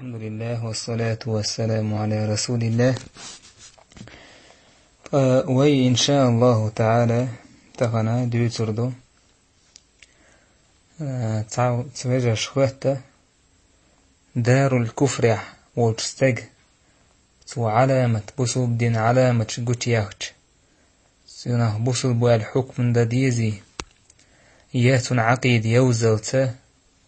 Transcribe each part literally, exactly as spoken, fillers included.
الحمد لله والصلاة والسلام على رسول الله. Ткъа вай, иншааллаху таала, тахана дуьйцур ду, а, цхьа, цхьа вежарий хетта, дарул куфрехь волчу стеган, цо Ӏаламат, бусулба динан Ӏаламаташ гучуяхча, цунах бусулба ву аьлла хьукам дан дезий, я цуьнан Ӏакъида йовзалц,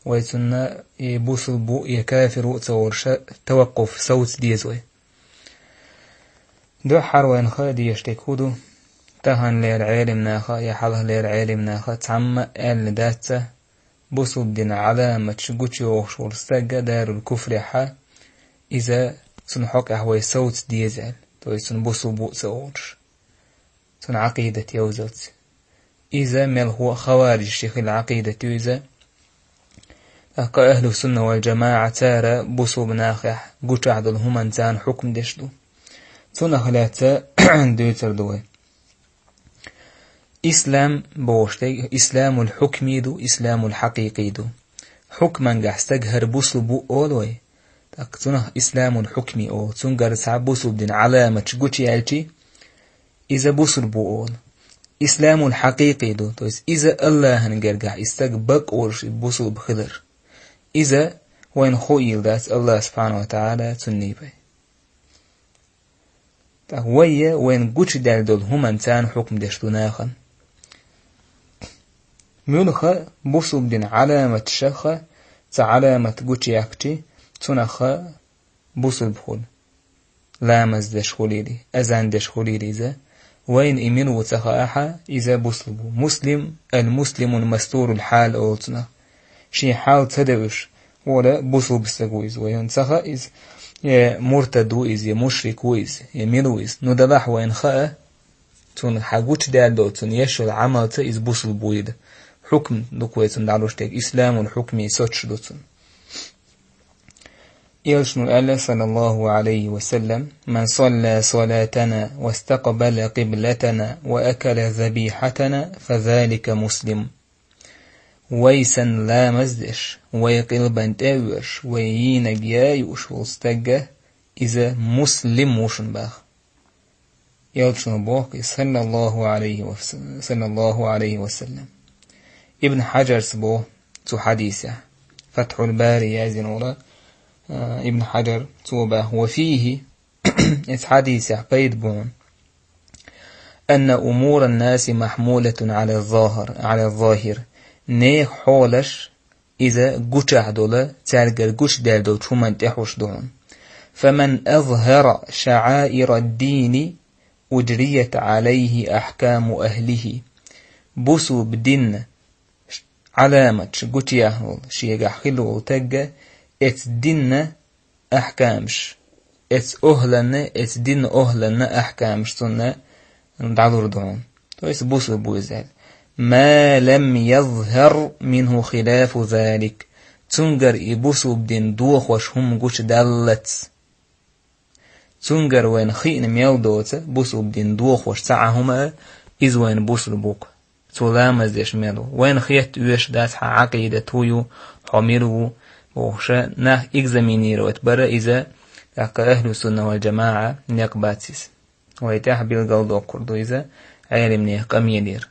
вай цунна и бусулба ву, я кафир ву а ца олуш, таваккъуф, совца деза вай. Дуьххьара вайна хаа дезаш дерг хӀун ду? Таханлера Ӏелам наха я хьалхалера Ӏелам наха цхьамма а аьлла дац, бусулба динан Ӏаламаташ гучуйохуш волу стаг дарул куфрехь, иза, цунна хьокъехь вай совца деза аьлла, то есть цунна бусулба ву а ца олуш, цуьнан Ӏакъидат йовзалц. Иза мелхо а хаварижийн хилла Ӏакъидат ю иза. ТӀаккха ахӀлу сунна вал жамаӀа, цара бусулба нахехь гучахь долу хӀуманна царна хьукам деш ду. Цунах лаьцна дуьйцур ду вай. Ислам бохуш дерг исламул хьукмий ду, исламул хьакъикъий ду. Хьукмангахь стаг хӀара бусулба ву олу вай. ТӀаккха цунах исламул хьукмий олу. Цуьнгара цхьа бусулба динан Ӏаламаташ гучуяьлча, иза бусулба ву олу. Исламул хьакъикъий ду, то есть иза АллахӀан гергахь и стаг бакъ волуш и бусулба хилар. Иза вайна хуийла дац, АллахӀ субхьанаху ва таӀала цунна бен. ТӀаккха вай а вайна гучудаьлла долу хӀуманна царна хьукам деш ду нахана. Муьлхха бусулба динан Ӏаламаташха цхьа Ӏаламат гучуяхча, цунах бусулба хуьлу. Ламаз деш хуьлийла, азан деш хуьлийла иза. Вайна и мила ву ца хаахь, иза бусулба ву. Муслим, ал-муслимул мастурул хьал олу цунах. Шен хьал ца девзаш волу бусулба стаг ву иза вайна. Ца хаьа иза, я муртад ву иза, я мушрик ву иза, я мила ву иза. Ну, делахь вайна хаа, цунна хьан гучудаьлла долу, цунна еш йолу Ӏамалца иза бусулба вуйла. Хьукм ду-кх вай цунна дӀалуш дерг, исламул хьукмий соцуш ду цунна. Элчано аьлла, саллаллаху Ӏалайхи ва саллам: «Ман салла салатана ва стакъбала къиблатана ва акала забихьатана, фа залика муслим». Вай санна ламаз деш, вай къилбан тӀе а воьдуш, вай йийнарг ян а юуш волу стаг, иза муслим ву шуна боху. Элчано боху иза, саллаллаху Ӏалайхи ва с-, саллаллаху Ӏалайхи ва саллам. Ибн Хьаджарс боху цу хьадисехь, Фатхьул Бари яздина волу, а, Ибн Хьаджар, цо боху: «Ва фийхи», иза хьадисехь пайда бу хьуна, «анна умуран наси махьмулатун Ӏала зохир, Ӏала зохир». Нехан хьолаш иза гучахь долу, цаьргара гучудаьлла долчу хӀуманна тӀехь уьш ду хьуна. «Фаман азхара шаӀаира ад-дини, уджрият Ӏалайхи ахькаму ахлихи». Бусулба динан Ӏаламаташ гучуяхна волу, шегахь хилла волу таг, эцу динан ахькамаш, эцу охӀланна, эцу динан охӀланна ахькамаш цунна дӀалур ду хьуна. То есть бусулба ву иза аьлла. «Ма лам язхар минху хилафу залик». Цуьнгара и бусулба дин дохош хӀума гучудаллалц. Цуьнгара вайна хиъна мел доцу бусулба дин дохош цхьа а хӀума, иза вайна бусулба ву-кх. Цо ламаз деш мел ву. Вайна хетта оьшуш дац хьан Ӏакъидат хӀун ю, хьо мила ву, бохуш, нах экзаменировать бара иза, тӀаккха ахӀлу сунна вал жамаӀа некъ бац иза. Вай тӀехь билгал доккхур ду иза, Ӏелимнехан къамелера.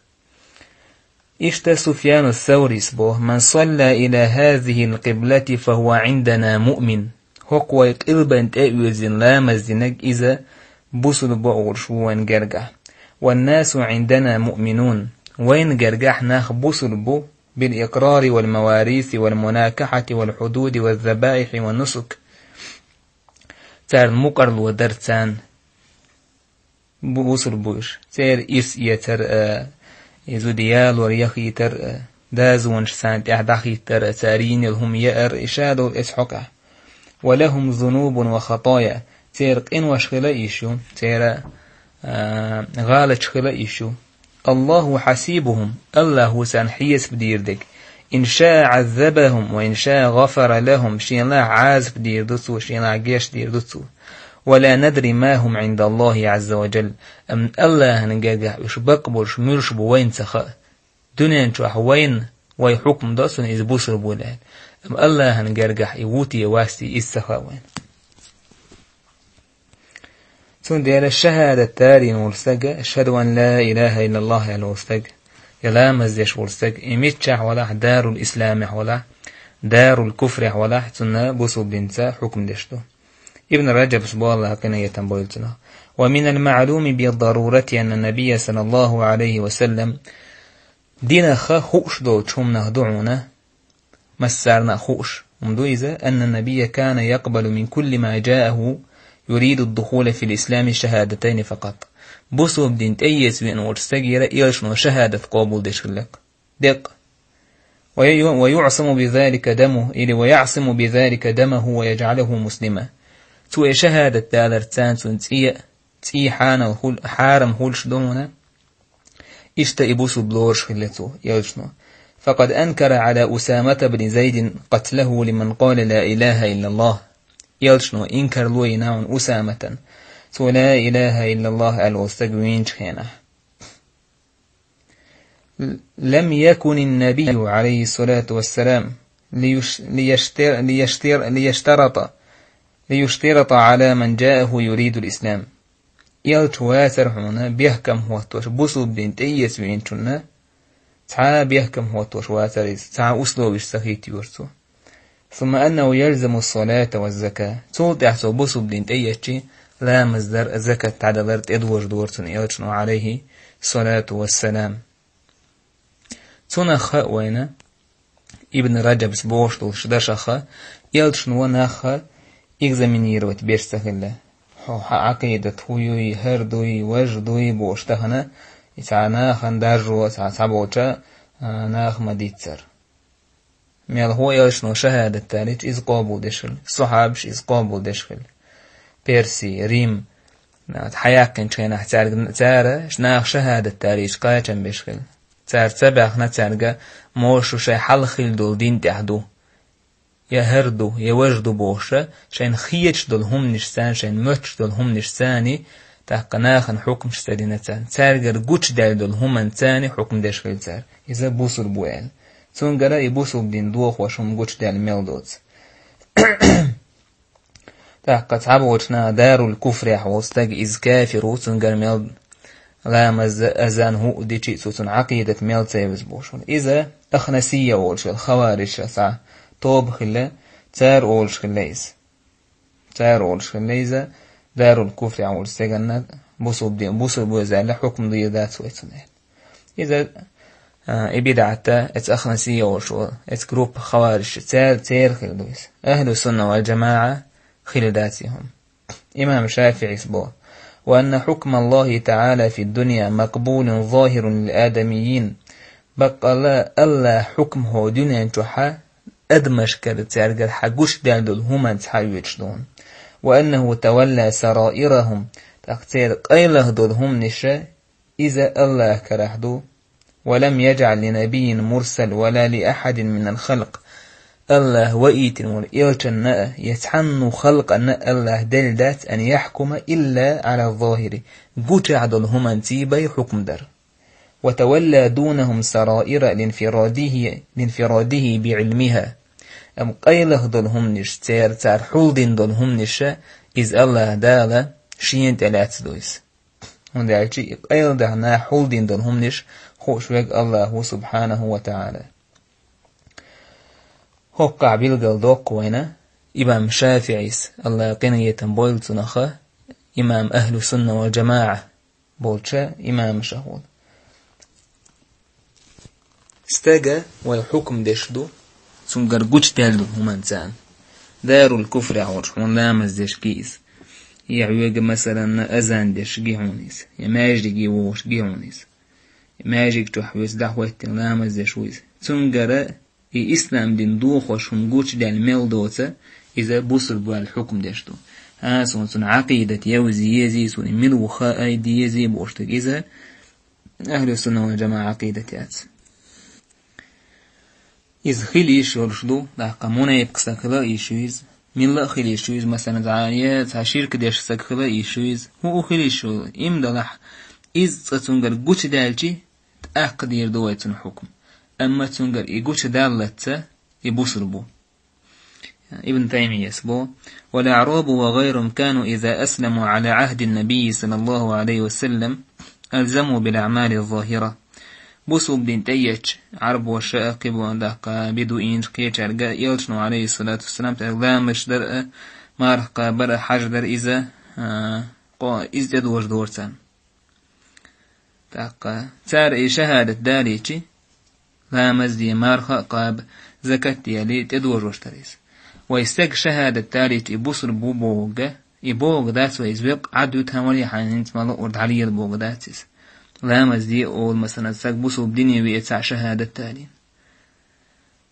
Иштта Суфьяну Саврис боху: «Ман салла иля хазихил къиблати, фа хува Ӏиндана муъмин». ХӀокху вай къилбан тӀе а оьзина ламаз динарг, иза бусулба ву олуш ву вайн гергахь. «Ван насу Ӏиндана муъминун». Вайн гергахь нах бусулба бу, «бил икърари вал мавариси вал мунакахьати вал хьудуди ваз забаихьи ван нусук». Царна мукъарло дар царна. Бу-, бусулба бу уьш. Церан ирс эцар а, и зуда ялор яхийтар а, дозанаш царна тӀехь дӀахиттар а, цара йинел хӀума яар а, и ша долу эцу хьокъехь. «Ва лахум зунубун ва хатая». Церан къинош хила а йиш ю, церан, а, гӀалаташ хила а йиш ю. «Аллаху хьасибухум», Аллаху царна хьесап дийр дерг. «Ин ша Ӏаззабахум ва ин ша гӀафара лахум», шен лахь Ӏазап дийр ду цо, шен лахь геч дийр ду цо. «Ва ла надри ма хум Ӏиндаллахи Ӏазза ва джалла». Амма Аллахьан гергахь уьш бакъ болуш муьлш бу вайна ца хаьа. Дуьнен чохь вайна, вай хьукм до цунна иза бусулба ву аьлла. Амма Аллахьан гергахь и ву те, вац те, иза ца хаьа вайна. Цундела шахӀадат далийна волу стага, ашхӀаду ан ла илаха иллаллахӀ аьлла волу стага, я ламаз деш волу стага, и миччахь валахь, дарул исламехь валахь, дарул куфрехь валахь, цунна бусулба динца хьукм деш ду. Ибн Раджабас бо, Аллахь къинхетам бойла цунах: «Ва минал маълуми би дарурати анна набийя саллаллаху Ӏалайхи ва саллам», динах хууш долчу хӀуманах ду хьуна, массарна а хууш хӀума ду иза: «Анна набийя кана якъбалу мин кулли ма джааху юриду духула фил ислами шахӀадатайни факъат». Бусулба дин тӀеэца веана волчу стагера элчано шахӀадат къобалдеш хилла-кх. Деккъа. «Ва ю-, ва юӀсаму би залика даму», или «ва яӀсиму би залика дамаху ва яджӀалаху муслима». Цо и шахӀадат даларца цуьнан цӀий а, цӀий хьанал хул-, хьарам хуьлуш ду хьуна, иштта и бусулба лоруш хилла цо, элчано. «Факъад анкара Ӏала Усамата бни Зайдин къатлаху лиман къала ла илаха иллаллахӀ». Элчано инкарло йина хьуна Усаматан, цо ла илаха иллаллахӀ аьлла волу стаг вийначу хенахь. «Лам якунин набийю, Ӏалайхиссалату вассалам, лиюш-, лияштар-, лияштар-, лияштарата, лияштарата Ӏала ман джааху юридул ислам». Элча вацара хьуна бехкам хӀоттош, бусулба дин тӀеэца веанчунна цхьа а бехкам хӀоттош вацара иза, цхьа а условиш ца хийтайора цо. «Сумма аннаху ялзаму ссалата ва ззака». Цул тӀаьхьа цо бусулба дин тӀеэцчи, ламаз дар а, закат дӀадалар а тӀедожадора цунна элчано, Ӏалайхи ссалату вассалам. Цунах хаьа вайна, Ибн Раджабс бохуш долуш дашаха, элчано нахха экзаменировать беш ца хилла. Хьо, хьан Ӏакъидат хӀун юй, хӀара дуй, важа дуй бохуш тахана, и цхьа нахана даржо, цхьа, цхьаболча, а, наха ма-дийццара. Мелхо элчано шахӀадат далийча, иза къобалдеш хилла, сахьабаш иза къобалдеш хилла. Перси, Рим, хьаяьккхинчу хенахь цаьрга, цара наха шахӀадат далийча кхачам беш хилла. Цара ца баьхна, цаьрга: «Мо шу шайн хьалха хилла долу дин тӀехь ду, я хӀара ду, я важа ду», бохуша, шайна хеташ долу хӀуманаш царна, шайна моьттуш долу хӀуманаш царна, тӀаккха нахана хьукмаш ца дина царна. Цаьргара гучудаьлла долу хӀуманна царна хьукм деш хилла цара. Иза бусулба ву аьлла. Цуьнгара и бусулба дин дохош хӀума гучудаьлла мел доцу. ТӀаккха цхьаболчу наха дарул куфрехь волу стаг иза кафир ву, цуьнгара мел ламаз, азан хӀуъа дичи а цо цунна Ӏакъидат мел ца евза бохуш ву. Иза Ахнасия волуш волу хаварижша цхьа тоба хилла, цара олуш хилла иза. Цара олуш хилла иза, дарул куфрехь волу стеганна бусулба дин, бусулба ву иза аьлла хьукм дийр дац вай цунна аьлла. Иза, а, и бидӀатта, эца Ахнасия волуш волу, эца группа хаварижша, цара, церан хилла ду иза. Ахьлу сунна вал джамаӀа хилла дац и хӀума. Имам ШафиӀис бо: «Ва анна хьукма Аллахи таӀала фи дунья макъбулун захирун лил адамийин». Баккъалла, Аллахь хьукма хӀо дуьнен чохьа адамашкара цаьргара хьан гучудаьлла долу хӀуманца хьаоьцуш ду. «Ва аннаху тавалла сараирахум», тӀаккха церан къайлаха долу хӀуманиша иза Аллахь карахь ду. «Ва лам яджӀал ли набийин мурсал ва ла ли ахьадин минал халкъ». Аллахь ваийтина волу элчанна а, я цхьанну халкъанна а Аллахь делла дац ан яхькума илла Ӏала захири, гучахь долу хӀуманций бай хьукм дар. «Ва тавалла дунахум сараира линфирадихи, линфирадихи би Ӏилмиха». Амма къайлаха долу хӀуманаш, церан цара хьулдина долу хӀуманаша, иза Аллахь Дала шена тӀе лаьцна ду иза. ХӀунда аьлча и къайладаьхна хьулдина долу хӀуманаш хууш верг Аллахь ву субхьанаху ва таӀала. ХӀоккхахь билгал доккху вайна имам ШафиӀис, Аллахь къинхетам бойла цунах, имам ахьлу сунна вал джамаӀа болча имамашах волу. Стага вай хьукм деш ду, цуьнгара гучудаьлла долу хӀуманца. Дарул куфрехь волчу хьуна ламаз деш гий иза. Я хьоьга, масалан, азан деш гий хьуна иза. Я маьждиге вогӀуш гий хьуна иза. Маьждиг чохь вуьйцу дӀахӀоьттина ламаз деш ву иза. Цуьнгара и ислам дин дохош хӀума гучудаьлла мел доцу, иза бусулба ву аьлла хьукм деш ду. ХӀан, суна цуьнан Ӏакъидат евза езий, суна мила ву хаа дезий бохуш дерг иза ахьлу сунна вал джамаӀа Ӏакъидат яц. Иза хила йиш йолуш ду, тӀаккха мунепакъ стаг хила а йиш ю иза. Милла а хила йиш ю иза, масалан, цхьа е цхьа ширк деш стаг хила а йиш ю иза. ХӀун а хила йиш йолу, иман далахь, иза цкъа цуьнгара гучудаьлчи, тӀаккха дийр ду вай цуьнан хьукм. Амма цуьнгара и гучудаллалц, и бусулба ву. Ибн Таймияс бо: «والأعراب وغيرهم كانوا إذا أسلموا على عهد النبي صلى الله عليه وسلم ألزموا بالأعمال الظاهرة». Бусулба дин тӀееттача Ӏарбоша а, кхыбола дахка бедуинаш кхечаьрга а, элчано, алейхиссалату вассалам, тӀехь ламазаш дар а, марха кхабар а, хьаж дар а иза, а, къо-, иза тӀедожадора царна. ТӀаккха цара и шахӀадат далийча, ламаз де, марха а кхаба, закат дели, тӀедожош дара иза. Вай стаг шахӀадат далийча, и бусулба ву бохург, и бохург дац вай, иза веккъа Ӏад ю, тхан вале хьайна хӀинца ма луъург дӀалела бохург дац иза. Ламаз де олу, масала, стаг бусулба дине веа цхьа шахӀадат далийна.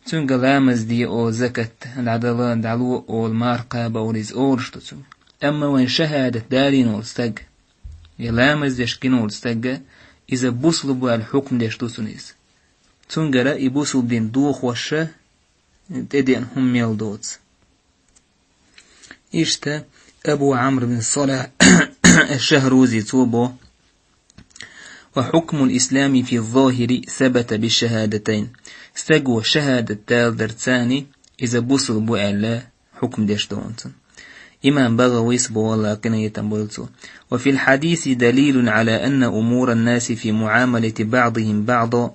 Цуьнга ламаз де олу, закат дӀадала, дӀало олу, марха кхаба олу, иза олуш ду цуьнга. Амма вайн шахӀадат далийна волу стаг, я ламаз деш гина волу стаг, иза бусулба ву аьлла хьукм деш ду цунна иза. Цуьнгара и бусулба дин дохош а тӀедеана хӀума мел доцу. Иштта Абу Ӏамр бин Салахь аш-Шахрузи, цо бо: «وحكم الإسلام في الظاهر ثبت بالشهادتين». Стаго шахӀадат даларца иза бусулба ву аьлла хьукм деш ду хьуна цунна. Имам БагӀавис бо, валла, къинхетам бойла цо: «وفي الحديث دليل على أن أمور الناس في معاملة بعضهم بعضا».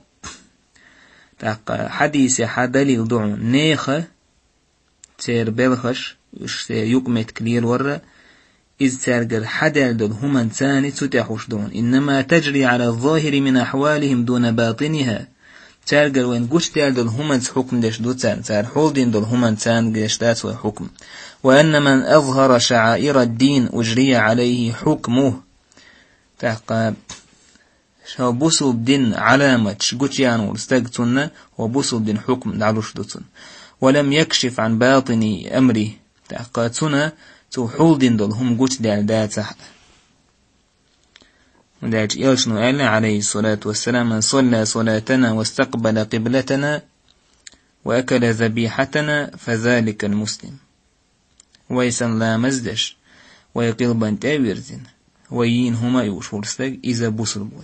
ТӀаккха хьадисехь далил ду хьуна, нехан церан белхаш, уьш церан юкъаметтиг лелорра, иза цаьргара хьадаьлла долу хӀуманца цу тӀехь уьш ду хьуна. «إنما تجري على الظاهر من أحوالهم دون باطنها». Цаьргара вайн гучудаьлла долу хӀуманца хьукм деш ду царна, цара хьулдина долу хӀуманца деш дац вай хьукм. «وأن من أظهر شعائر الدين أجري عليه حكمه». ТӀаккха Ша бусулба дин Ӏаламаташ гучуяьнна волу стаг, цунна хьо бусулба дин хьукм дӀалуш ду цунна. «ولم يكشف عن باطن أمره». ТӀаккха цунна цо хьулдина долу хӀума гучудаьлла дацахь а. ХӀунда аьлча элчано аьлла, алейхиссалату вассалам: «من صلى صلاتنا واستقبل قبلتنا وأكل ذبيحتنا فذلك المسلم». Вай санна ламаз деш, вай къилбан тӀе а вирзина, вай йийна хӀума а юуш волу стаг, иза бусулба ву.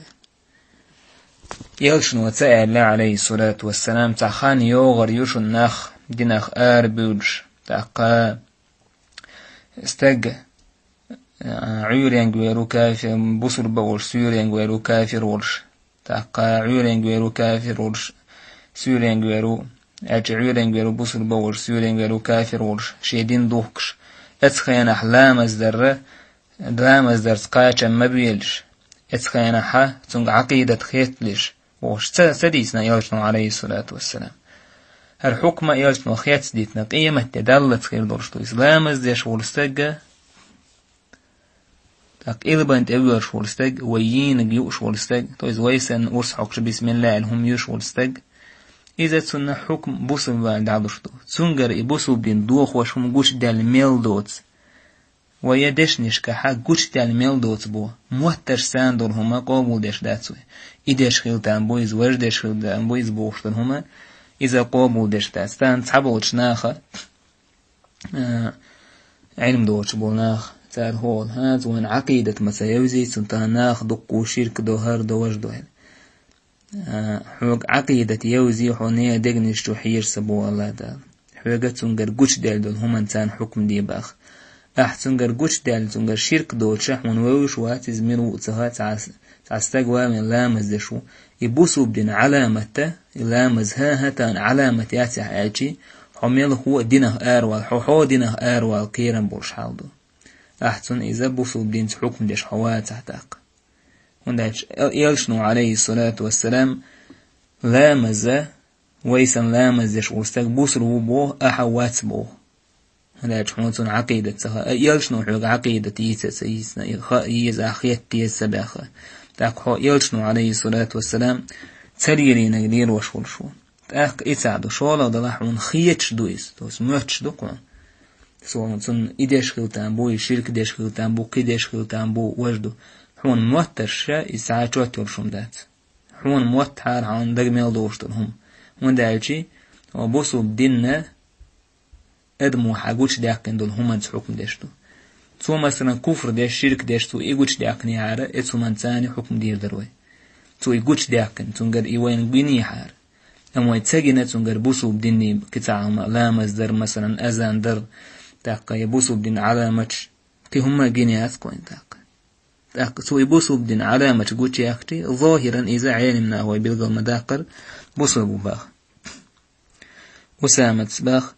Элчано ца аьлла, алейхиссалату вассалам, цхьа хан йогӀур ю шуна нах динах арабуьйлуш, тӀаккха стаг, а, Ӏуьйренга вер ву кафир, бусулба волуш, суьйренга вер ву кафир волуш. ТӀаккха Ӏуьйренга вер ву кафир волуш, суьйренга вер ву, аьлча Ӏуьйренга вер ву бусулба волуш, суьйренга вер ву кафир волуш, шен дин духкуш. Оцу хенахь ламаз дарра, ламаз дарца кхачам ма белаш. Оцу хенахь цуьнга Ӏакъидат хетталаш, бохуш ца, ца дийцина элчано, алейхиссалату вассалам. ХӀара хьукма элчано хецна дитина, къемат де даллалц хир долуш ду иза. Ламаз деш волу стаг, тӀаккха къилбан тӀе воьрзуш волу стаг, вай йийнарг юуш волу стаг, то есть вай санна урс хьокхуш бисмилла аьлла хӀума юуш волу стаг, иза цунна хьукм бусулба ваьлла дӀалуш ду. Цуьнгара и бусулба дин дохош хӀума гучудаьлла мел доцу. Вай я дешнашкахь гучудаьлла мел доцу бо, моттарш санна долу хӀума къобалдеш дац вай. И деш хила там бу иза, важа деш хила там бу иза бохуш долу хӀума, иза къобалдеш дац. Тахана цхьаболчу наха, а, Ӏилма доцуш болу нах, цара хӀола: «ХӀанз вайн Ӏакъидат ма ца евзий, цунна тахана наха дуккха ширк до, хӀара до, важа до», – аьлла. А, хьоьга Ӏакъидат евзий, хьо нехан дегнаш чу хьежа ца бо, Аллах Дала. Хьоьга цуьнгара гучудаьлла долу хӀуманца хьукм де боху. Ахь цуьнгара гучудаьлла, цуьнгара ширк доцуш, хьуна вевзаш вац иза, мила ву а ца хаьа, цхьа, цхьа стаг ван вайн ламаз деш ву. И бусулба дин Ӏаламат, и ламаз, хӀан-хӀа, тахана Ӏаламат яц ахь аьлчи, хьо мелхо а динах аравала, хьо, хьо динах аравала кхерам болуш хьал ду. Ахь цунна иза бусулба динца хьукм деш хьо вацахь тӀаккха. ХӀунда аьлча элчано, алейхиссалату вассалам, ламаза, вай санна ламаз деш волу стаг бусулба ву боху, ахьа вац боху. ХӀунда аьлча хьуна цунна Ӏакъидат ца хаьа, элчано хьоьга Ӏакъидат йийца а ца йийцина, и хаа еза, ахь хетта еза ца баьхха. ТӀаккха хьо элчано, алейхиссалату вассалам, ца лелийнарг лелош волуш ву. ТӀаккха и цхьаъ ду, шолгӀа далахь хьуна хеташ ду иза, то есть моьттуш ду кхуьнан. Со цунна и деш хила там бу, и ширк деш хила там бу, кхин деш хила там бу, важа ду. Хьуна моттарш ша, иза цхьа а чот йолуш хӀума дац. Хьуна моттахьара хьуна дага мел долуш долу хӀума. ХӀунда аьлчи, бусулба динна адамо хьан гучудаьккхина долу хӀуманца хьукм деш ду. Цо, масалан, куфр деш, ширк деш, цо и гучудаьккхинехьара, эцу хӀуманца хьукм дийр дара вай. Цо и гучудаьккхина, цуьнгара и вайна гинехьара. Амма вай ца гина цуьнгара бусулба динан кхин цхьа хӀума, ламаз дар, масалан, азан дар, тӀаккха я бусулба динан Ӏаламаташ, кхин хӀумма гина яц кхуьнан тӀаккха. ТӀаккха цо и бусулба динан Ӏаламаташ гучаяхча, зохӀиран иза Ӏелам наха вай билгал ма даккхара, бусулба ву баха. Усамас баха,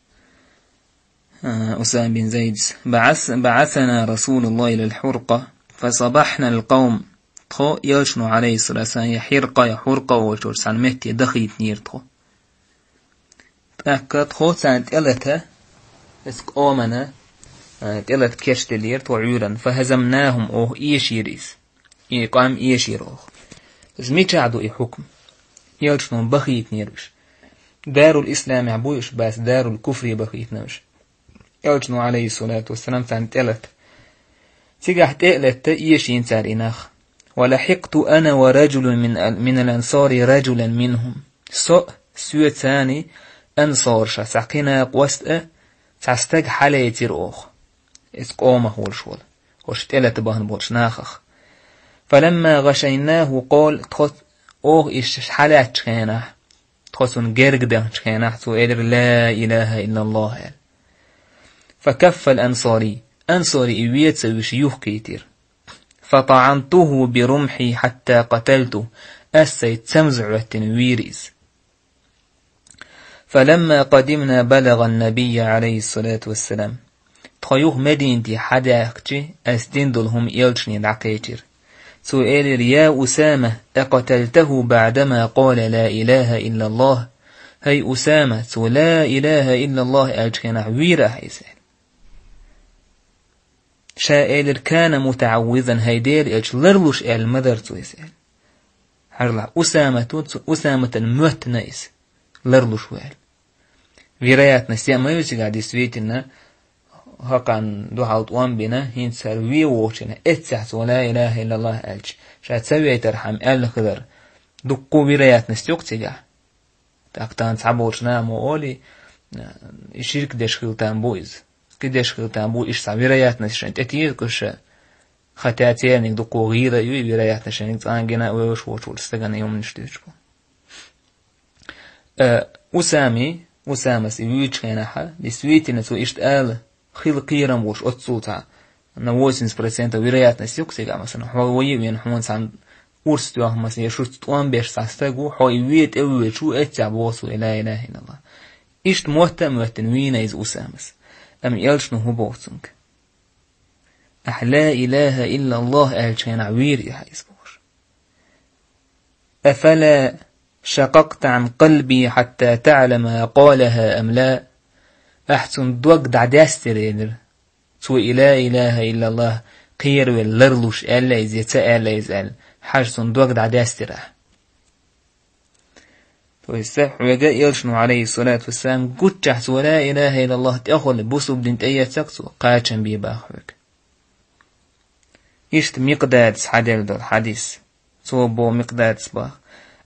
а, Усама бин Зайдас: «بعث-، بعثنا رسول الله إلى الحرقة، فصبحنا القوم». Тхо Элчано, Ӏалайхиссалату вассалам, я Хьиркъа, я Хьуркъа олучу цхьана метте дахийтинера тхо. ТӀаккха тхо царна тӀелата, эс къомана, а, тӀелата кечделлера тхо Ӏуьйранна. «فهزمناهم», оха эшийра иза. И къам эшийра оха. Иза мичахь ду и хьукм? Элчано бахийтинера уьш. Дарул Исламехь бу уьш, бац Дарул Куфре бахийтина уьш. Элчано, Ӏалайхиссалату вассалам, царна тӀелата. Цигахь тӀе а летта, эшийна цара и нах. «ولحقت أنا ورجل من ال-، من الأنصار رجلا منهم». Со а, соьца цхьаьний ансарша цхьа кхин накъост а, цхьа стаг хьалецира оха. Иза къомах волуш волу, хӀорш тӀелата бахна болчу нахах. «فلما غشيناه قال», тхо, оха иштта хьалаьцначу хенахь, тхо цунна герга дахначу хенахь, цо элира: «لا إله إلا الله», аьлла. «فكف الأنصاري», ансари и вен ца вуьйш юхкийтира. «فطعنته برمحي حتى قتلته», ас сайн цамза Ӏоьттина вийра иза. «فلما قدمنا بلغ النبي عليه الصلاة والسلام». Тхо юха Мединате хьадаьхкича, ас дина долу хӀума Элчане дӀакхечира. Цо элира: «يا أسامة، أقتلته بعدما قال لا إله إلا الله؟» ХӀай Усама, цо «لا إله إلا الله» аьллачу хенахь вийра ахь иза? Ша элира: «كان متعوذا», хӀай Делан элча, ларлуш аьлла ма дара цо иза аьлла. Хьажал, Усаматан, цу Усаматан моьттина иза, ларлуш ву аьлла. Вероятность я ма ю цигахь, действительно, хӀокхарна дуьхьал тӀом бина, хӀинца хӀара вен воцучу хенахь, эццехь цо «لا إله إلا الله» аьлча, ша ца вейтархьама аьлла хилар. Дуккха вероятность ю-кх цигахь. ТӀаккха тахана цхьаболчу наха ма олий, и ширк деш хила там бу иза. Кхидерш хила там бу, иштта цхьа вероятность шайна тӀетеха уьш, хотя церниг дуккха гӀийла а ю, и вероятность шайниг цкъа а гина а вевзаш воцуш волчу стагана и хӀуманаш дуьйцуш бу. Э, Усами, Усамас и вуьйчу хенахьа, действительно, цо иштта ала, хила кхерам болуш оццул цхьа, на восемьдесят процентов вероятность ю-кх цигахь, масала, хьо вай а вена, хьуна цхьана урс тоьхна, масала, я шуьца тӀом беш цхьа стаг ву, хьо и вен тӀе а воьдуш ву, эццехь боху цо и «لا إله إلا الله». Иштта мотта а моьттина вийна иза Усамас. Амма Элчано хӀун боху цуьнга? Ахь «لا إله إلا الله» аьллачу хенахь вийра и хьан иза бохуш. «أفلا شققت عن قلبي حتى تعلم أقالها أم لا؟» Ахь цуьнан дог дӀадаьстира, элира. Цо и «لا إله إلا الله» кхеравелла ларлуш аьлла иза я ца аьлла иза аьлла, хьажа цуьнан дог дӀадаьстира ахь. То есть, хьоьга Элчано, Ӏалайхиссалату вассалам, гуччехь цо «لا إله إلا الله» тӀехула бусулба дин тӀеэцна-кх цо, кхачам бен баха хьоьга. Иштта Микъдадас хьаделла долу хьадис. Цо боху Микъдадас баха: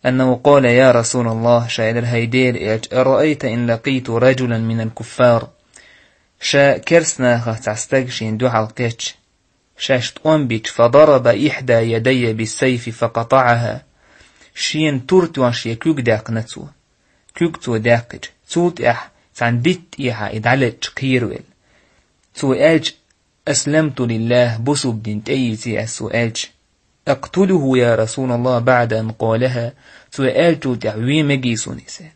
«أنه قال: يا رسول الله», ша элира: «ХӀай Делан элча, أرأيت إن لقيت رجلا من الكفار». Ша керстанахах цхьа стаг шена дуьхьал кхечча, шаьш тӀом бича, «فضرب إحدى يدي بالسيف فقطعها». Шена тур тоьхна шен куьг даьккхина цо. Куьг цо даьккхича, цул тӀаьхьа цхьана дитта тӀехьа и дӀалечча кхеравелла. Цо аьлча: «أسلمت لله», бусулба дин тӀеийци ас цо аьлча. «أقتله يا رسول الله بعد أن قالها», цо аьллачул тӀаьхьа вен мегий суна иза аьлла.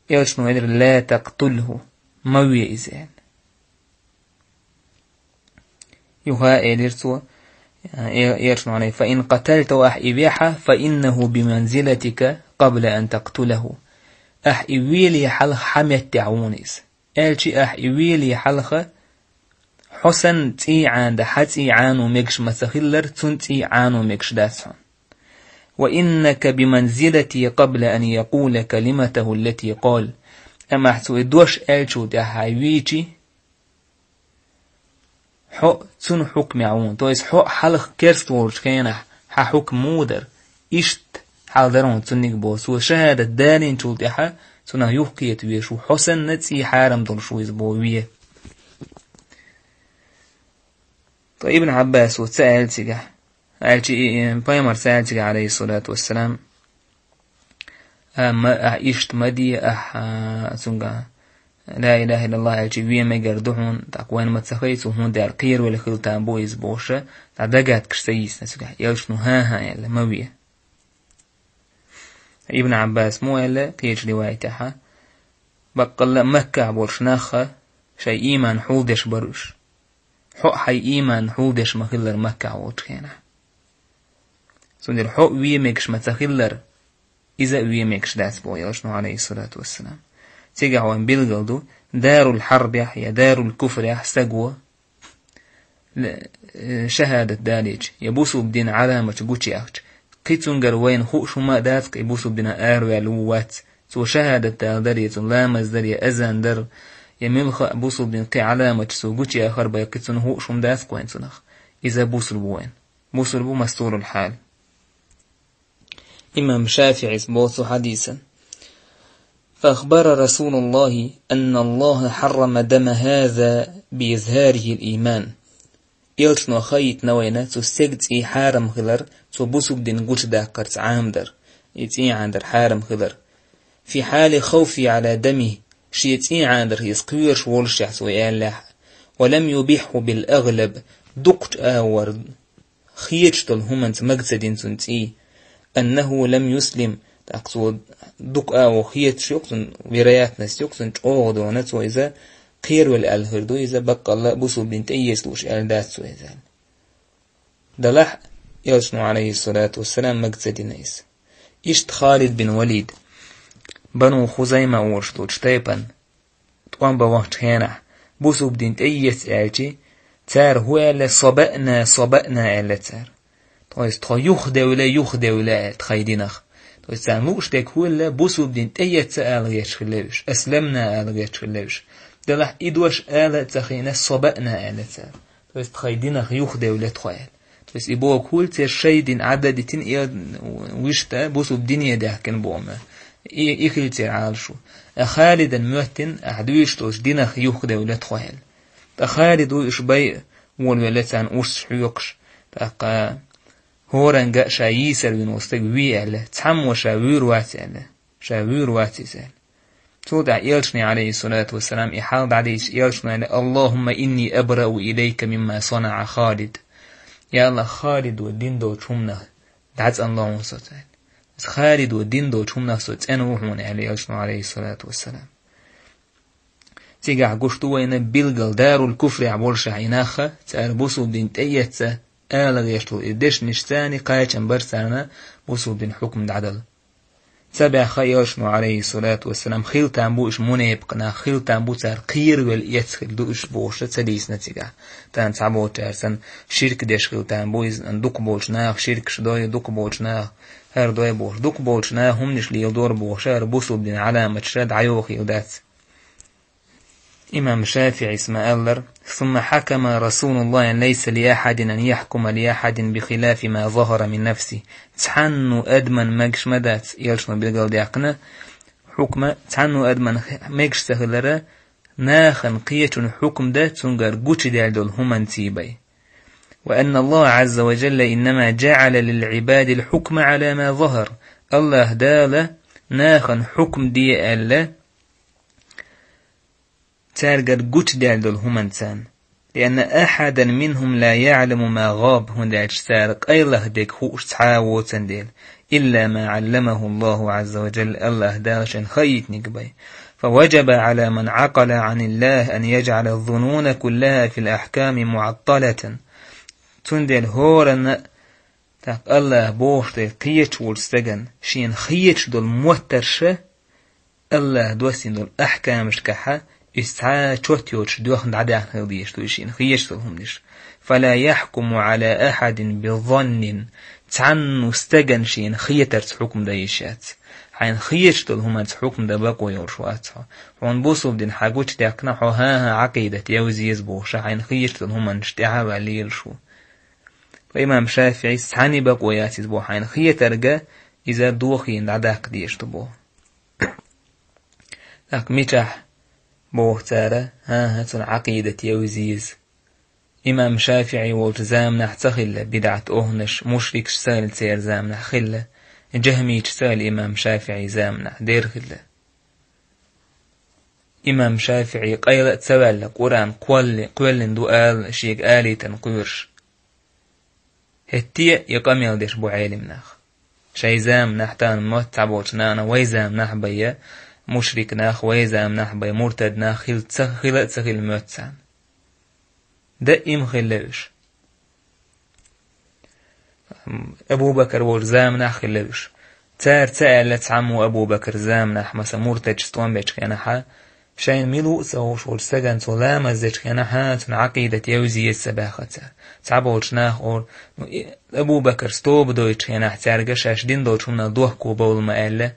Элчано элира: «لا تقتله», ма ве иза аьлла. Юха элира цо, э, Элчано аьлла: «فإن قتلته», ахь и вехьа, «فإنه بمنزلتك قبل أن تقتله». Ахь и веле хьалха хьан меттехь ву хьуна иза. Аьлча ахь и веле хьалха, хьо санна цӀий Ӏанадан, хьан цӀий Ӏано мегаш ма ца хиллара, цуьнан цӀий Ӏано мегаш дац хьуна. «وإنك بمنزلتي قبل أن يقول كلمته التي قال». Амма ахь цо и дош аьллачул тӀаьхьа хьайн вийчи, хьо цуьнан хьукмехь ву хьуна. То есть хьо хьалха керста волчу хенахь хьан хьукм муха дара, иштта хьал дара хьуна цуьнниг боху. Цо шахӀадат далийначул тӀаьхьа цунах юхакхета везаш ву, хьо санна цӀий хьарам долуш ву иза боху вен. Ткъа Ибн Ӏаббасо ца аьлла цигахь, аьлча и, и, пайхамар ца аьлла цигахь, Ӏалайхиссалату вассалам, а, ма, ахь иштта ма де, ахь, а, цуьнга ла илаха иллаллахӀ аьлча вен мегар ду хьуна, тӀаккха вайн ма ца хай цо, хӀунда аьлча кхеравелла хила там бу иза бохуш, цхьа дагадкаш ца йийцина цигахь, элчано хӀан-хӀа аьлла, ма ве. Ибн Ӏаббас мо аьлла кхечу риваятехь, баккъалла а Маккахь болуш нах а шайн ийман хьулдеш бара уьш. Хьо а хьайн ийман хьулдеш ма хиллара Маккахь волчу хенахь. Цундела хьо а вен мегаш ма ца хиллара, иза а вен мегаш дац боху элчано, Ӏалайхиссалату вассалам. Цигахь вайн билгал ду, дарул хьарбехь я дарул куфрехь стаг ву, э, шахӀадат далийча, я бусулба дин Ӏаламаташ гучуяхча, кхин цуьнгара вайна хууш хӀума а дац, кхин бусулба динах араваьлла ву, вац. Цо шахӀадат дала дара, я цуьнан ламаз дара, я азан дара, я муьлхха а бусулба дин кхин Ӏаламаташ цо гучуяхар бен, кхин цунна хууш хӀума дац-кх вайн цунах. Иза бусулба ву вайн. Бусулба ву мастурул хьал. Имам ШафиӀис боху цу хьадисан: «فأخبر رسول الله أن الله حرم دم هذا بإظهاره الإيمان». Элчано хаийтина вайна цу стеган цӀий хьарам хилар, цо бусулба дин гучудаккхарца Ӏамадар, и цӀий Ӏанадар хьарам хилар. «في حال خوفه على دمه», шен цӀий Ӏанадарх иза кхоьруш волушехь цо аьллехь а, «ولم يبحه بالأغلب», дукхачу агӀор хеташ долу хӀуманца мага ца дина цуьнан цӀий, «أنه لم يسلم», тӀаккха цо дукха агӀо хеташ ю-кх цуьнан, вероятность ю-кх цуьнан чӀогӀа дона, цо иза кхеравелла аьлла хир ду, иза баккъалла а бусулба дин тӀеэца лууш аьлла дац цо иза аьлла. Делахь а, элчано, Ӏалайхиссалату вассалам, мага ца дина иза. Иштта Халид бин Валид, Бану Хузайма олуш долчу тайпана тӀом бан вахчу хенахь, бусулба дин тӀеэца аьлчи, цара хӀун аьлла: «صبأنا، صبأنا», аьлла цара. То есть, тхо юхадевлла, юхадевлла аьлла тхайн динах. То есть, царна лууш дерг хӀун аьлла: бусулба дин тӀеэца ала гӀерташ хилла уьш, «أسلمنا» ала гӀерташ хилла уьш. Делахь и дош ала а ца хиъна, «صبأنا» аьлла цара. То есть, тхайн динах юхадевлла тхо аьлла. То есть, и боху хӀума церан шайн дин Ӏадда а дитина, и вуьшта бусулба дине даьхкина боху ма. И, и хилла церан Ӏалашо. А Халидан моьттина, ахь дуьйцуш долчу динах юхадевлла тхо аьлла. Ткъа Халид ву уьш байа волавелла царна урсаш хьоькхуш. ТӀаккха хӀоранга а ша йийсар вина волу стаг вий аьлла, цхьаммо ша вуьйр вац аьлла. Ша вуьйр вац иза аьлла. Цул тӀаьхьа элчане, Ӏалайхиссалату вассалам, и хьал дӀадийцича, элчано аьлла: «اللهم إني أبرأ إليك مما صنع خالد». Я АллахӀ, Халидо дина долчу хӀуманах дӀацӀанло хьуна со царна. Халидо дина долчу хӀуманах со цӀена ву хьуна, аьлла элчано, Ӏалайхиссалату вассалам. Цигахь гуш ду вайна билггал, дарул куфрехь болушехь и нах а, цара бусулба дин тӀеэца ала гӀерташ долу и дешнаш царна кхачам бара царна бусулба дин хьукам дӀадала. Ца баьхха элчано, Ӏалайхиссалату вассалам, хила там бу уьш мунепакъ нах, хила там бу цара кхеравелла эцна хила ду уьш бохуш ца дийцина цигахь. Тахана цхьаболчара санна ширк деш хила там бу иза, дукхахболчу наха ширкаш дой, дукхахболчу наха хӀара дой бохуш, дукхахболчу наха хӀуманаш леладора бохуш, хӀара бусулба дин Ӏаламаташ дӀайохийла дац. Имам ШафиӀис ма-аллара: «ثم حكم رسول الله أن ليس لأحد أن يحكم لأحد بخلاف ما ظهر من نفسه». Цхьанна адаман мегаш ма дац, элчано билгалдаьккхина хьукма, цхьанна адаман мегаш ца хилара, нахана кхечун хьукам дан цуьнгара гучудаьлла долу хӀуманций бен. «وأن الله عز وجل إنما جعل للعباد الحكم على ما ظهر». АллахӀ Дала нахана хьукам де аьлла, цаьргара гучудаьлла долу хӀуманца. «لأن أحدا منهم لا يعلم ما غاب», хӀунда аьлча цара къайлаха дерг хууш цхьа а воцун дела. «إلا ما علمه الله عز وجل», АллахӀ Дала шайна хаийтиниг бен. «فوجب على من عقل عن الله أن يجعل الظنون كلها في الأحكام معطلة». Цундела хӀоранна, тӀаккха АллахӀ бохуш дерг кхеташ волчу стагана шена хеташ долу моттарш а, АллахӀа доссийна долу ахькамашкахьа, иза цхьа а чот йоцуш доьхна дӀадаьхна хила дезаш ду иза шена хеташ долу хӀуманаш. «فلا يحكم على أحد بظن», цхьанна стагана шена хетарца хьукам дан йиш яц. Хьайна хеташ долу хӀуманца хьукам дан бакъо йолуш вац хьо. Хьуна бусулба дин хьан гучудаьккхина, хьо хӀан-хӀа Ӏакъидат евза еза бохуша, хьайна хеташ долу хӀуманаш тӀаьхьа а ваьлла лелаш ву. Ткъа имам ШафиӀис цхьанна бакъо яц иза боху, хьайна хетарга иза дохийна дӀадаккха дезаш ду боху. ТӀаккха мичахь боху цара, хӀан-хӀа, цунна Ӏакъидат евза еза. Имам ШафиӀи волчу заманахь ца хилла, бидӀат охӀнаш, мушрикаш ца хилла церан заманахь хилла. Джахмийчаца аьлла имам ШафиӀий заманахь дера хилла. Имам ШафиӀий къайла а ца ваьлла, Къуръан кхолли-, кхоьллина ду ала шега алийтина кхоьруш. ХӀетте а и къамел деш бу Ӏелим нах. Шайн заманахь тахана мотт цхьаболчу нахана вай заманахь бай, мушрик нах вай заманахь бай, муртад нах хила ца, хила а ца хилла моьтту царна. Даим хилла уьш. Абу Бакар волчу заманахь хилла уьш. Цара ца аьлла цхьаммо Абу Бакар заманахь, масала, муртадаш стом бечу хенахьа, шайна мила ву а ца хууш волчу стагана цо ламаз дечу хенахьа, цуьнан Ӏакъидат евза еза ца баьхна цара. Цхьаболчу наха олу, ну, и, Абу Бакар стоба дойтучу хенахь цаьрга шаьш дина долчу хӀуманал дохко бовла ма аьлла,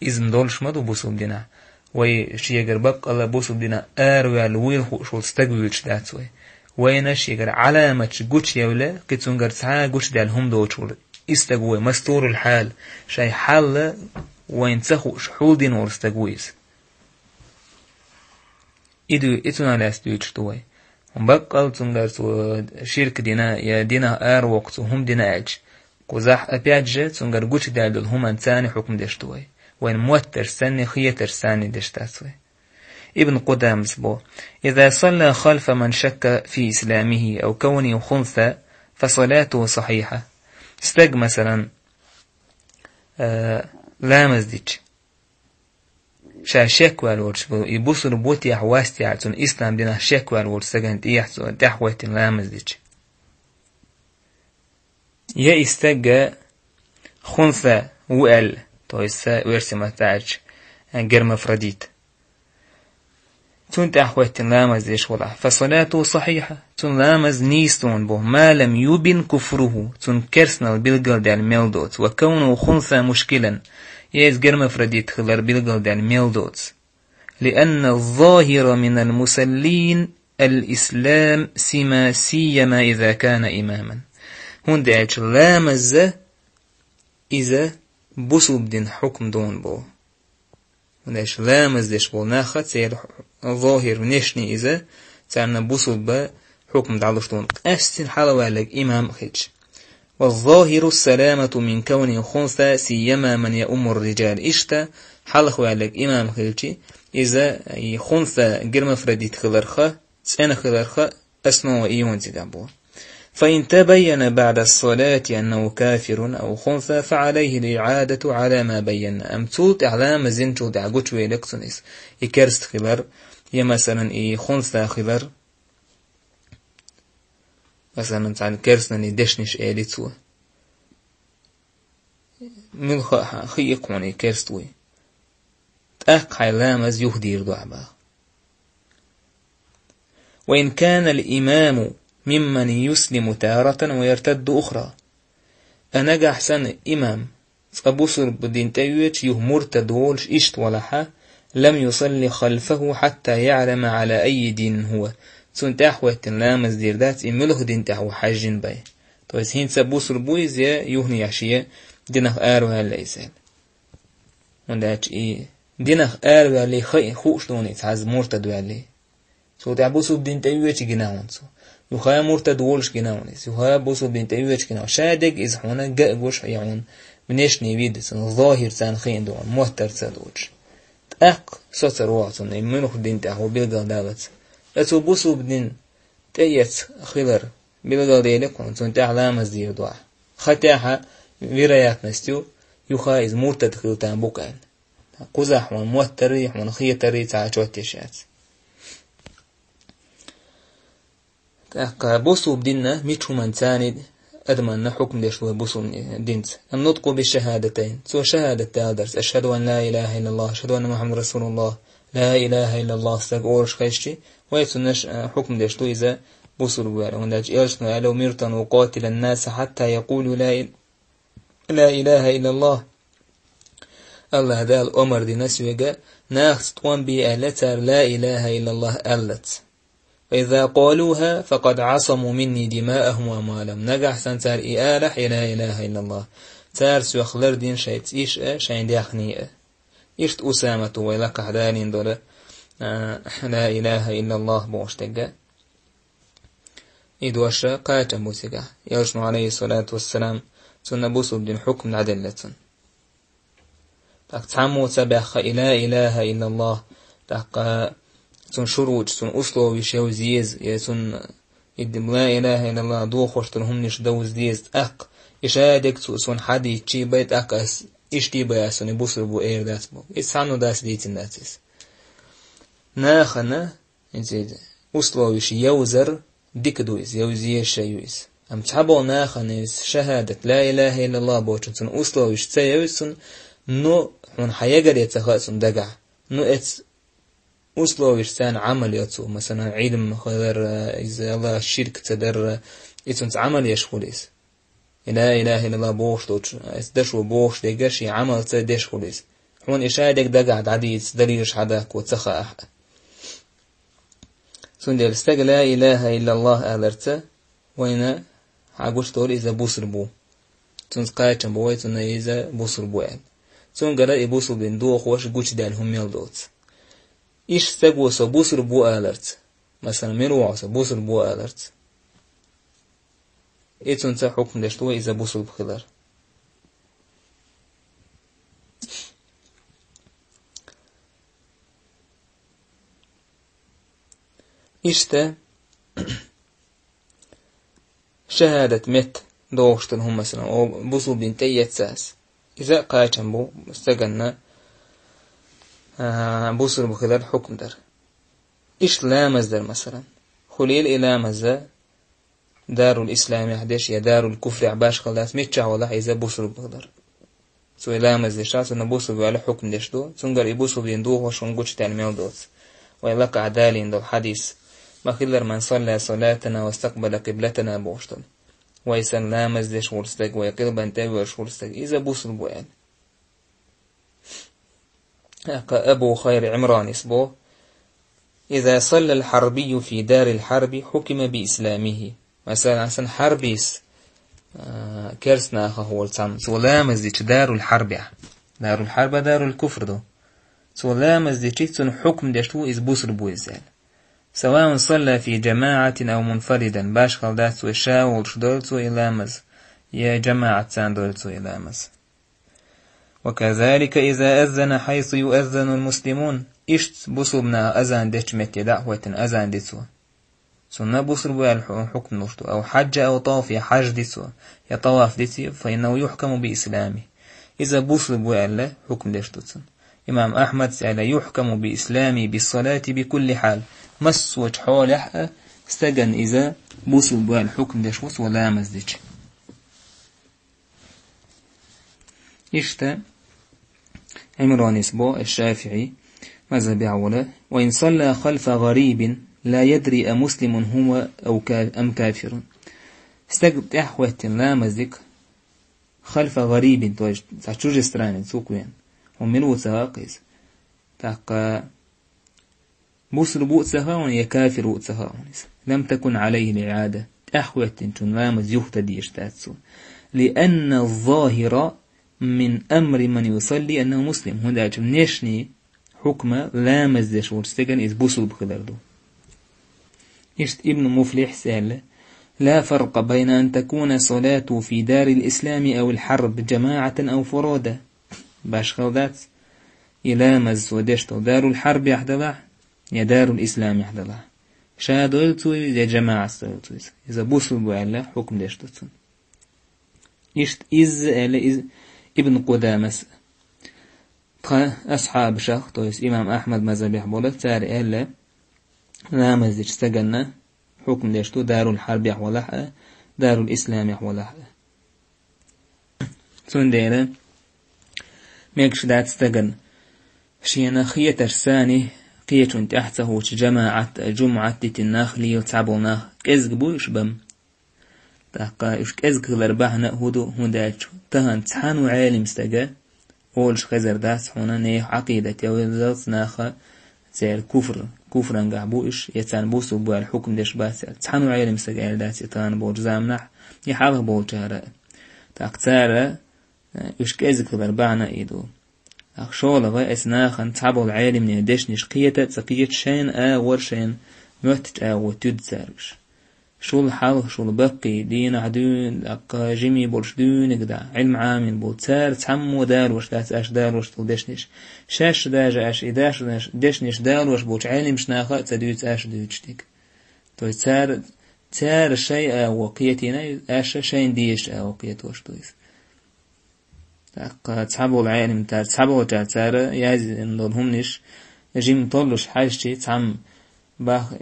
иза-м долуш ма ду бусулба динахь. Вай шегара баккъалла бусулба динах араваьлла вуйла хууш волу стаг вуьйцуш дац вай. Вайна шегара Ӏаламаташ гучуевлла, кхин цуьнгара цхьа а гучудаьлла хӀума доцуш волу и стаг ву вай, мастурул хьал, шайн хьал вайна ца хууш, хьулдина волу стаг ву иза. И дуй-, и цунах лаьцна дуьйцуш ду вай. Баккъалла цуьнгара цо ширк дина я динах аравоккху цо хӀума дина аьлча, кхузахь, опять же, цуьнгара гучудаьлла долу хӀуманца а хьукм деш ду вай. Вайна моттаршца а, хетаршца а деш дац вай. Ибн Къудамас бо: «إذا صلى خلف من شك في إسلامه أو كونه خنثى فصلاته صحيحة». Стаг, масалан, э, ламаз дича, ша шек ваьлла волчу, и бусулба ву техьа, вац техьа, цуьнан ислам динах шек ваьлла волчу стагана тӀехьа цо, тӀаьхьахӀоьттина ламаз дича. Я и стаг хунса ву аьлла, то есть са версия ма ца аьлча, гермафродит. Цунна тӀаьхьахӀоьттина ламаз деш валахь, فصلاته صحيحة, цуьнан ламаз нийса ду боху, ما لم يبن كفره, цуьнан керстанал билгалдаьлла мел доцу, وكونه خنثى مشكلا, иза гермафродит хилар билгалдаьлла мел доцу. لأن الظاهر من المصلين الإسلام سما-، سيما إذا كان إماما. ХӀунда аьлча ламаз иза бусулба дин хьукм ду боху. ХӀунда аьлча ламаз деш болу нах а, церан зохир, внешний иза, царна бусулба хьукм дӀалуш ду, къаьстина хьалаваьлларг имам а хилча. والظاهر السلامة من كونه خنثى سيما من يؤم الرجال. Иштта хьалхаваьлларг имам хилча, иза и хунса гермафродит хиларх а, цӀена хиларх а, основа и ю цигахь боху. فإن تبين بعد الصلاة أنه كافر أو خنثى فعليه الإعادة على ما بينا. Амма цул тӀаьхьа ламаз динчул тӀаьхьа гучувелларг цунна иза, и керста хилар, я, масалан, и хунса хилар, масалан, цхьана керстанан дешнаш эли цо. Муьлха а хи-, хи-, хьуна и керста вуй. ТӀаккха хьайн ламаз юха дийр ду ахьа боху. وإن كان الإمام ممن يسلم تارة ويرتد أخرى. А нагахь санна имам цкъа бусулба дин тӀеоьцуш, юха муртад волуш иштта валахьа, لم يصل خلفه حتى يعلم على أي دين هو. Цунна тӀаьхьахӀоьттина ламаз дийр дац, и муьлха дин тӀехь ву хьаьжжина бен. То есть хӀинца бусулба ву иза, я юханехьа шен динах араваьлла иза аьлла. ХӀунда аьлча и динах араваьлли хи-, хууш ду хьуна иза хьаза муртад ваьлли. Цул тӀаьхьа бусулба дин тӀеоьцуш гина хьуна цо. Юха муртад волуш гина хьуна иза. Юха бусулба дин тӀеоьцуш гина хьуна. Ша дерг иза хьуна га а гуш, я хьуна внешний вид, цуьнан зохир царна хиъна ду хьуна, моттар ца доцуш. ТӀаккха соцур ву хьо цунна, и муьлха дин тӀехь ву билгалдаллалц. Ткъа цо бусулба дин тӀеэцна хилар билгалдели хьуна, цунна тӀехь ламаз дийр ду ахьа. Хатехьа вероятность ю, юха иза муртад хила тарлуш ву аьлла. Кхузахь хьуна моттарий, хьуна хетарий цхьа а чот еш яц. ТӀаккха бусулба динна мича хӀуманца адаманна хьукм деш ву бусулба динца. النطق بالشهادتين. Цо шахадат даларца: أشهد أن لا إله إلا الله، أشهد أن محمدا رسول الله. لا إله إلا الله стаг олуш хезчи, вай цунна ш-, хьукм деш ду иза бусулба ву аьлла. ХӀунда аьлча элчано аьлла: أمرت أن أقاتل الناس حتى يقولوا لا إل-، لا إله إلا الله. АллахӀ Дала омар дина соьга, нахаца тӀом бе аьлла, цара ла илаха иллаллах аьллалц. فإذا قالوها فقد عصموا مني دماءهم وأموالهم. Нагахь санна цара и алахь, я ла илаха иллаллах, цара соьх лардина шайн цӀийш а, шайн даьхний а. Иштта Усамата вай лакхахь далийна долу, а, ла илаха иллаллах бохуш дерг. И дош кхачам бу цигахь. Элчано, алейхиссалату вассалам, цунна бусулба дин хьукм дӀаделла цунна. ТӀаккха цхьаммо ца баьхха и ла илаха иллаллах, тӀаккха цунна шурутӀаш, цунна условеш йовза еза, е цунна и ла илаха иллаллах дохош долу хӀуманаш довза деза, тӀаккха и шадерг цо суна хьадийцча бен, тӀаккха ас иштта бен ас суна бусулба ву эр дац боху. Иза цхьанна дац дийцина дац иза. Нахана иза условеш йовзар дика ду иза, йовза езаш ю иза. Амма цхьаболу нахана иза шахӀадат, ла илаха иллаллах бохучун цунна условеш ца йовза цунна, ну, хьуна хьан ягаре ца хаьа цунна дагахь. Ну, эцу условешца царна Ӏамал йо цо, масалан, Ӏилма хилар, иза Аллахьца ширк ца дар, и цунца Ӏамал еш хуьлу иза. И ла илаха иллаллах бохуш долчу, эцу дашо бохуш дерг шен Ӏамалца деш хуьлу иза. Хьуна и шадерг дагахь дӀадийца, далилаш хьадаккха ца хаахь а. Цундела стага ла илаха иллаллах аларца вайна хьан гуш долу иза бусулба ву. Цунца кхачам бу вай, цунна иза бусулба ву аьлла. Цунгара и бусулба дин дохош гучудаьлла хӀума мел доцу. Иштта стага со бусулба ву аларца, масалан, мила ву со бусулба ву аларца, и цунца хьукм деш ду иза бусулба хилар. Иштта шахӀадат метта дохуш долу хӀума, масалан, о, бусулба дин тӀеэцна ас. Иза а кхачам бу стаганна, а, бусулба хилар хьукм дар. Иштта ламаз дар, масалан. Хуьлийла и ламаза дарул исламехь деш я дарул куфрехь башхалла дац, миччахь валахь иза бусулба хилар. Цо и ламаз деш, цунна бусулба ваьлла хьукм деш ду, цунгара и бусулба дин дохош хӀума гучудаьлла мел доцу. Вай лакхахь далийна долу хьадис: «Ма хиллара ман салла салатана ва стакъбала къиблатана», бохуш долу. Вай санна ламаз деш волу стаг, вай къилбан тӀе а воьрзуш волу стаг, иза бусулба ву аьлла. ТӀаккха Абу Хайр Ӏимранис бо: «Иза саллал хьарбийю фи дарил хьарби хьукима би исламихи». Масалан, сан хьарбис, а, керст нахах волу цхьамма, цо ламаз дича дарул хьарбехь. Дарул хьарба дарул куфр ду. Цо ламаз дича, цунна хьукм деш ву иза бусулба ву иза аьлла. Саваун салла фи джамаатин ав мунфаридан, башхалла дац вай ша волуш дойла цо и ламаз, я джамаат царна дойла цо и ламаз. «وكذلك إذا أذن حيث يؤذن المسلمون». Иштта бусулба наха азан дечу метте дӀа а хӀоьттина азан ди цо. Цунна бусулба ву аьлла хьу-, хьукм луш ду. «أو حج أو طاف», я хьаж ди цо, я таваф ди цо, «فإنه يحكم بإسلامه». Иза бусулба ву аьлла хьукм деш ду цунна. Имам Ахьмадс аьлла: «يحكم بإسلامه بالصلاة بكل حال». Массочу хьолехь а стагана иза бусулба ву аьлла хьукм деш ву цо ламаз дича. Иштта Ӏимранис бо, аш-ШафиӀи мазхабехь волу: «وإن صلى خلف غريب لا يدري أمسلم هو أو كا-، أم كافر». Стаг тӀаьхьахӀоьттина ламаз дика, «خلف غريب», то есть цхьа чужестранец ву кху вен, хьуна мила ву ца хаьа иза. ТӀаккха бусулба ву а ца хаьа хьуна, я кафир ву а ца хаьа хьуна иза. «لم تكن عليه الإعادة». ТӀаьхьахӀоьттинчун ламаз юха дан дезаш дац цо. «لأن الظاهر من أمر من يصلي أنه مسلم». ХӀунда аьлча внешний хьукма ламаз деш волчу стеган иза бусулба хилар ду. Иштта Ибн Муфлихьс аьлла: «لا فرق بين أن تكون صلاته في دار الإسلام أو الحرب جماعة أو فرادى». Башхалла дац, и ламаз цо деш долу дарул хьарбехь далахь, я дарул исламехь далахь. Ша дойла цо иза, я жамаӀатс дойла цо иза. Иза бусулба ву аьлла хьукм деш ду цунна. Иштта иза аьлла иза Ибн Къудамас. Тхан асхьабашах, то есть имам Ахьмад мазхабехь болу, цара аьлла, ламаз дечу стаганна хьукм деш ду дарул хьарбехь валахь а, дарул исламехь валахь а. Цундела мегаш дац стагана шена хетарш санна кхечунна тӀаьхьа ца хӀуттуш жамаӀат, жумӀат дитина нах лела цхьаболу нах кӀезиг бу уьш бан. ТӀаккха уьш кӀезиг хилар бахьана а хӀун ду, хӀунда аьлча тахана цхьана а Ӏелим стага олуш хезар дац хьуна нехан Ӏакъидат йовзалц наха церан куфр, куфрангахь бу уьш, я царна бусулба бу аьлла хьукм деш бац аьлла. Цхьана а Ӏелим стага аьлла дац и тахана болчу заманахь, и хьалха болчара а. ТӀаккха цара, э, уьш кӀезиг хилар бахьана а и ду. Ах, шолгӀа, эс нахана цхьаболу Ӏелимнийн дешнаш кхета а ца кхета, шайна агӀор, шайна моьттучу агӀор туьду цара уьш. Шул хьалха, шул баккхий, дийнахь дуьйна, тӀаккха жимий болуш дуьйна дӀа, Ӏилма Ӏамийна болу, цара цхьаммо далош дац аша далош долу дешнаш. Шаьш даже аша и дашнаш, дешнаш далош болчу Ӏеламчу наха а ца дуьйцу аша дуьйцуш дерг. То есть цара, цара шайн агӀо кхетийна, аша шайна дезачу агӀо кхетош ду иза. ТӀаккха цхьаболу Ӏеламчара, цхьаболчара цара яздина долу хӀуманаш жима толлуш хьаьжча, цхьамма бах-,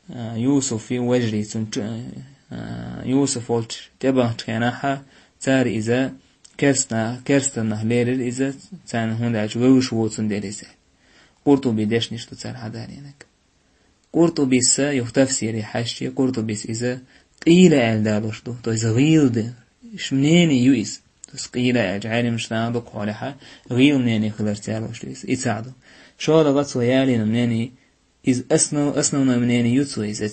а, Юсуфи вежарий цунна чу-, а, Юсуф волчу тӀебахчу хенахь цара иза керстна-, керстанах лерира иза, царна хӀунда аьлча вевзаш воцун дела иза. Къуртуби дешнаш ду цара хьадалийнарг. Къуртубис юха тафсире хьаьжча, Къуртубис иза къийла аьлла далош ду, то есть гӀийла де, ш-, мнение ю иза. То есть къийла аьлча, Ӏеламчу наха дукха хьолехьа, гӀийла мнение хиларца ялош ду иза. И цхьаъ ду. ШолгӀа цо ялийна мнение, иза основ-, основное мнение ю цо иза,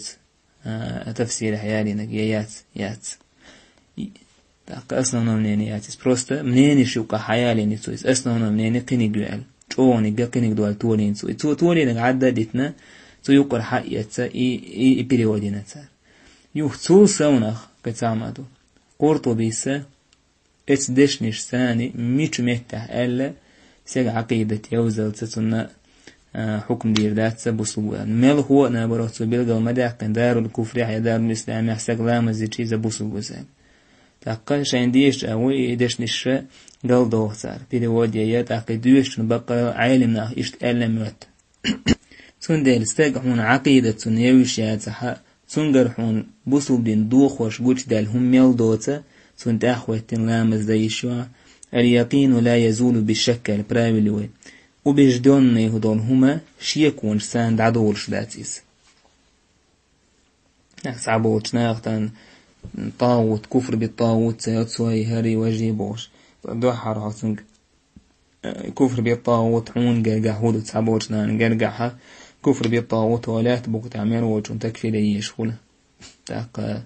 а, тафсирехь ялийнарг я яц, яц. И, тӀаккха основное мнение яц иза. Просто мнение шуьга хьаялийна цо иза. Основное мнение кхиниг ю аьлла. ЧӀогӀаниг а кхиниг ду аьлла толийна цо. И цо толийнарг Ӏадда а дитина, цо юккъара хьаэца, и, и, и перевод йина цара. Юха цул совнах кхин цхьа хӀума ду. Къуртубис эцу дешнашца мичу меттехь аьлла, стеган Ӏакъидат евзалца цунна, а, хьукм дийр дац ца бусулба ву аьлла. Мелхо а, наоборот, цо билгал ма даьккхина, Дарул Куфрехь я Дарул Исламехь стаг ламаз дича иза бусулба ву иза аьлла. ТӀаккха шайна дезачу агӀор и дешнаш галдоху цара, перевод яй, тӀаккха и доьшучун баккъал Ӏеламнаха иштта аьлла моьтту. Цундела стаг хьуна Ӏакъидат цунна евзаш яцахь, цуьнгара хьуна бусулба дин дохош гучудаьлла хӀума мел доцу, цунна тӀаьхьахӀоьттина ламаз дан йиш ю. Аль-якъину ла язулу бишшакк аьлла правило ю вай. Убеждённый долу хӀума шеконашца дӀадолуш дац иза. Цхьаболчу наха тӀан тагӀут, куфр би тагӀут ца йоцу вай хӀарий важий бохуш. Дуьххьара хьо цуьнга, э, куфр би тагӀут хьуна гергахь хӀун ду, цхьаболчу нахана гергахьа, куфр би тагӀут вай лаьтта букъа тӀехь мел волчун такфир еш хуьлу. ТӀаккха,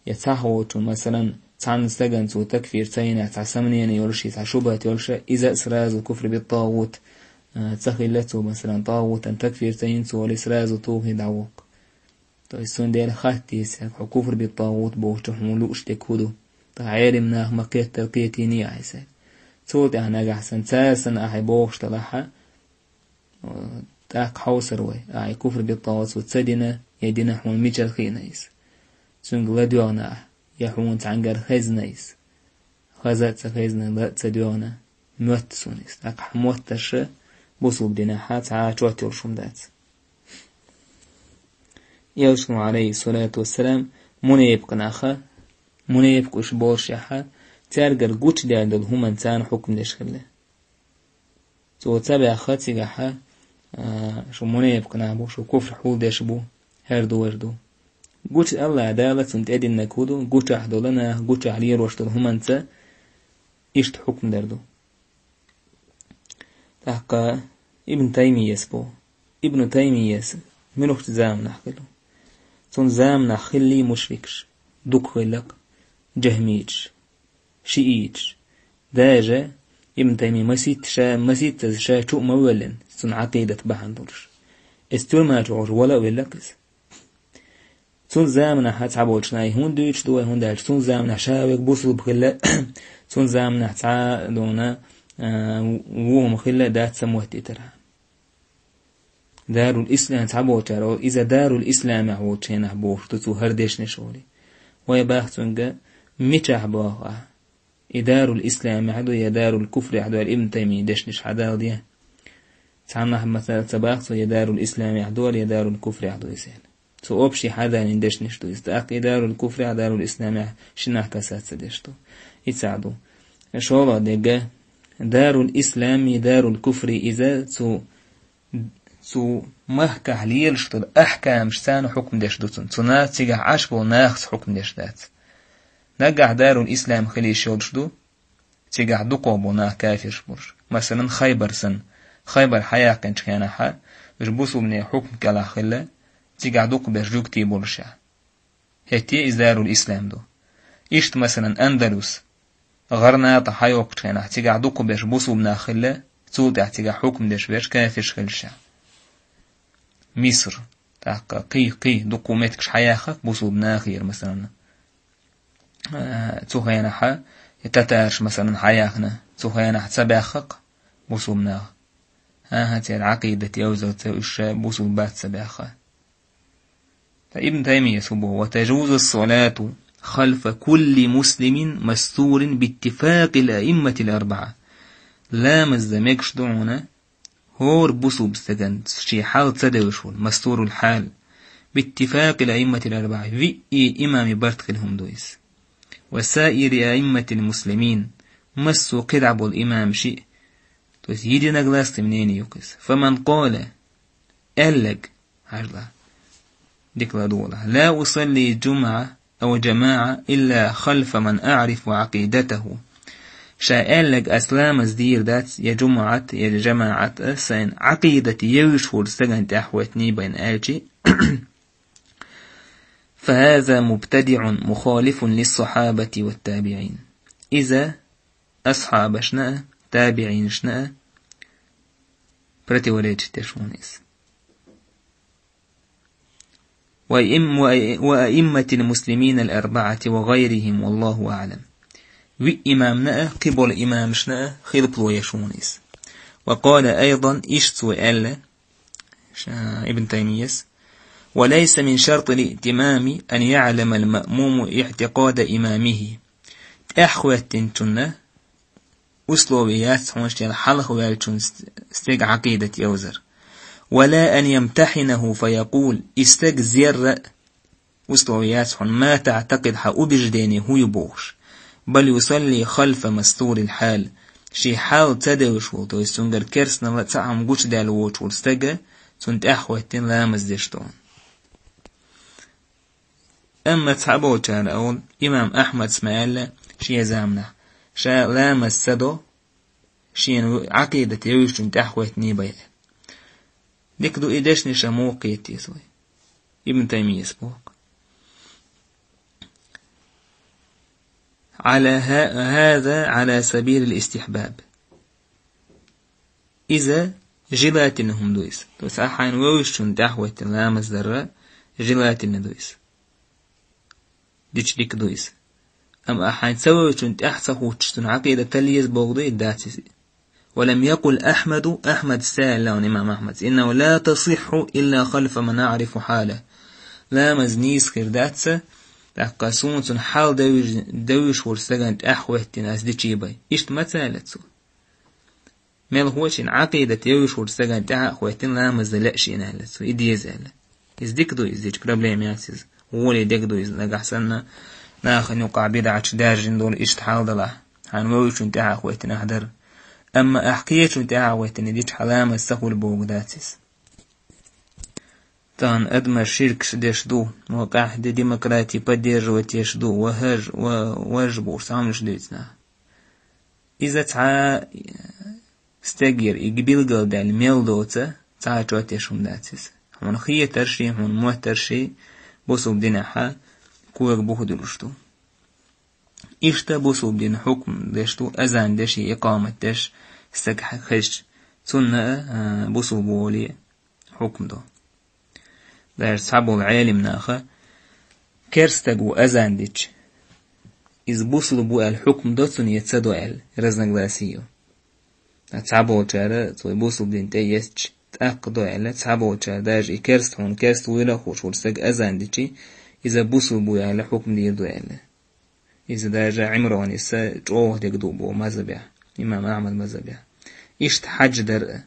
я цхьаъ волчун, масалан, цхьанна стагана цо такфир ца йинехь, цхьа сомнение йолуш, цхьа шубхат йолуш, иза а сразу куфр би тагӀут, э, ца хилла цо, масалан, тагӀутан такфир ца йина цо, и сразу тухий дӀавоккху. То есть цундела хатта йисарг, хьо куфр би тагӀут бохучу хьуна лууш дерг хӀун ду? Ткъа Ӏелам нах ма-кхеттара кхетийний ахьа иза. Цул тӀаьхьа нагахь санна, цара санна ахьа бохуш далахьа, тӀаккха хьовсар вай, ахьа куфр би тагӀут ца дина, я дина хьуна мичара хиъна иза. Цуьнга ладоьгӀна ахьа, я хьуна цхьаьнгара хезна иза. Хаза а ца хезна, ла а ца доьгӀна, моьтту суна иза. ТӀаккха хьан моттарша бусулба динехьа цхьа а чот йолуш хӀума дац. Элчано, алейхиссалату вассалам, мунепакъ наха, мунепакъ уьш болушехьа, цаьргара гучудаьлла долу хӀуманца хьукм деш хилла. Цо ца баьхха цигахьа, а, шу мунепакъ нах бу, шу куфр хьулдеш бу, хӀара ду, важа ду. Гучу Аллах Дала цунна тӀединнарг хӀун ду, гучахь долу нах, гучахь лелош долу хӀуманца иштта хьукм дар ду. ТӀаккха Ибн Таймияс бу. Ибн Таймияс муьлхачу заманахь хилла? Цунна заманахь хиллий мушрикаш, дукха хиллакх, джахмиташ, шииташ. Даже Ибн Таймия масийтта ша, масийтта ша чу а ма воьллина, цунна Ӏакъидат бахьана долуш. Иза тюрьма чу гӀур вала а веллакх иза. Цунна заманахь цхьаболчу най хӀунда дуьйцуш ду вай, хӀунда аьлча цунна заманахь ша верг бусулба хилла, цунна заманахь цхьа а дуьйна, а, ву хӀума хилла дац самоттийтархьама. Дарул Ислам цхьаболчара, иза Дарул Исламехь волчу хенахь бохуш ду цо хӀара дешнаш олий. Вай бах цуьнга мичахь боху ахь? И Дарул Исламехь ду, я Дарул Куфрехь ду аьлла Ибн Таймия дешнаш хьадалла де. Цхьаннахь масала ца бах цо, я Дарул Исламехь ду аьлла, я Дарул Куфрехь ду иза аьлла. Цо общий хьадаллин дешнаш ду иза. ТӀаккха и Дарул Куфрехь, Дарул Исламехь шиннахь касаться деш ду. И цхьаъ ду. ШолгӀа дерг, Дарул Ислами, Дарул Куфри иза цу, цу махкахь лелаш долу ахкамашца хьукм деш ду цунна. Цунна цигахь Ӏаш болу нахаца хьукм деш дац. Нагахь Дарул Ислам хила йиш йолуш ду, цигахь дукхох болу нах кафирш болуш. Масалан, Хайбар санна. Хайбар хьаяьккхинчу хенахьа, уьш бусулбане хьукм кӀелахь хилла, цигахь дукхахберш жуьгтий болушехь. ХӀетте иза Дарул Ислам ду. Иштта, масалан, Андалус, ГӀарната хьайоккхучу хенахь, цигахь дукхахберш бусулба нах хилла, цул тӀаьхьа цигахь хьукм деш берш кафирш хилча. Миср. тӀаккха кхы, кхы, дукха меттигаш хьаяххакх бусулба нахера, масалан. А, цу хенахьа, и татараш, масалан, хьаяхна, цу хенахь ца баьххакх бусулба нах. ХӀан-хӀа, церан Ӏакъидат йовзалца уьш ша бусулба бац ца баьхха. Ткъа Ибн Таймияс фу боху: «وتجوز الصلاة خلف كل مسلم مستور باتفاق الأئمة الأربعة». Ламаз дан мегаш ду хьуна хӀора бусулба стагана, шен хьал ца девзаш волу, мастурул хьал, باتفاق الأئمة الأربعة, виъ имамийн барт хилла хӀума ду иза. وسائر أئمة المسلمين, массо а кхидӀа болу имамашийн, то есть единогласный мнение ю иза. فمن قال, аьлларг, хьажал, дика ладогӀалахь: «لا أصلي جمعة أو جماعة إلا خلف من أعرف عقيدته». Ша аьлларг: «Ас ламаз дийр дац я жумаӀат, я жамаӀат, а, сайн Ӏакъидат евзаш волу стагана тӀаьхьахӀоьттиний бен», аьлчи, «فهذا مبتدع مخالف للصحابة والتابعين». Иза асхьабашна а, табиӀинашна а противоречить деш ву иза. وأئم-، وأئمة المسلمين الأربعة وغيرهم، والله أعلم. Виъ имамна а, кхиболу имамашна а хилпало еш ву иза. وقال أيضا, иштта цо аьлла, ша-, Ибн Таймияс: «وليس من شرط الائتمام أن يعلم المأموم اعتقاد إمامه». ТӀаьхьахӀоьттинчунна условие яц хьуна шен хьалха ваьллачун ст-, стеган Ӏакъидат евзар. «ولا أن يمتحنه فيقول», и стаг зерра условие яц хьуна: «ما تعتقد», хьан убеждение хӀун ю бохуш. «بل يصلي خلف مستور الحال». Шен хьал ца девзаш волу, то есть цуьнгара керстаналла цхьа хӀума гучудаьлла воцуш волу стага, цунна тӀаьхьахӀоьттина ламаз деш ду. Амма цхьаболчара олу, имам Ахьмадс ма аьлла шен заманахь, ша ламаз ца до, шена Ӏакъидат евзачун тӀаьхьахӀоьттиний бен. Дика ду и дешнаш, амма муха кхета еза вай? Ибн Таймияс боху: «على ه-، هذا على سبيل الاستحباب». Иза желательно хӀума ду иза. То есть ахь хьайна вевзачун тӀаьхьахӀоьттина ламаз дар желательно ду иза. Дича дика ду иза. Амма ахь хьайна ца вевзачун тӀаьхьа ца хӀуттуш, цуьнан Ӏакъидат талла еза бохург ду и, дац иза. «ولم يقل أحمد», Ахьмадс ца аьлла, имам Ахьмадс: «إنه لا تصح إلا خلف من أعرف حاله». Ламаз нийса хир дац, тӀаккха суна цуьнан хьал девзаш, девзаш волчу стагана тӀаьхьахӀоьттина ас дичий бен. Иштта ма ца аьлла цо. Мелхо а шена Ӏакъидат евзаш волчу стагана тӀаьхьахӀоьттина ламаз дан лаьа шена аьлла цо, и деза аьлла. Иза дика ду, иза дича проблема яц иза. ГӀоле дика ду иза, нагахь санна нахана юкъахь бидӀаташ даьржина долу иштта хьал далахь, хьайна вевзачун тӀаьхьахӀоьттина ахь дар. Амма ахь кхечун тӀаьхьахӀоьттина дича хьан ламаз ца хуьлу бохург дац иза. Тахана адамаш ширкаш деш ду, ва къаьхьа де демократи поддерживать еш ду, ва хӀаж-, ва, важа бохуш цхьа хӀуманаш дуьйцу нах. Иза цхьа стегера и билгалдаьлла мел доцу цхьа а чот еш хӀума дац иза. Хьуна хетарший, хьуна моттарший бусулба динехьа кога буха дуьллуш ду. Иштта бусулба дина хьукм деш ду, азан деш я икъамат деш стаг хезча, цунна а, а, бусулба воле хьукм до. Даже цхьаболу Ӏелим наха, керстаг ву азан дича, иза бусулба ву аьлла хьукм до цунна я ца до аьлла, разногласие ю. Ткъа цхьаболчара цо бусулба дин тӀе естча, тӀаккха до аьлла, цхьаболчара даже и керст хьуна, керст вуйла а хууш волу стаг азан дичи, иза бусулба ву аьлла хьукм дийр ду аьлла. Иза даже Ӏимронис чӀогӀа дегдо бу мазхабехь, имам Ахьмад мазхабехь. Иштта хьаьж дар а.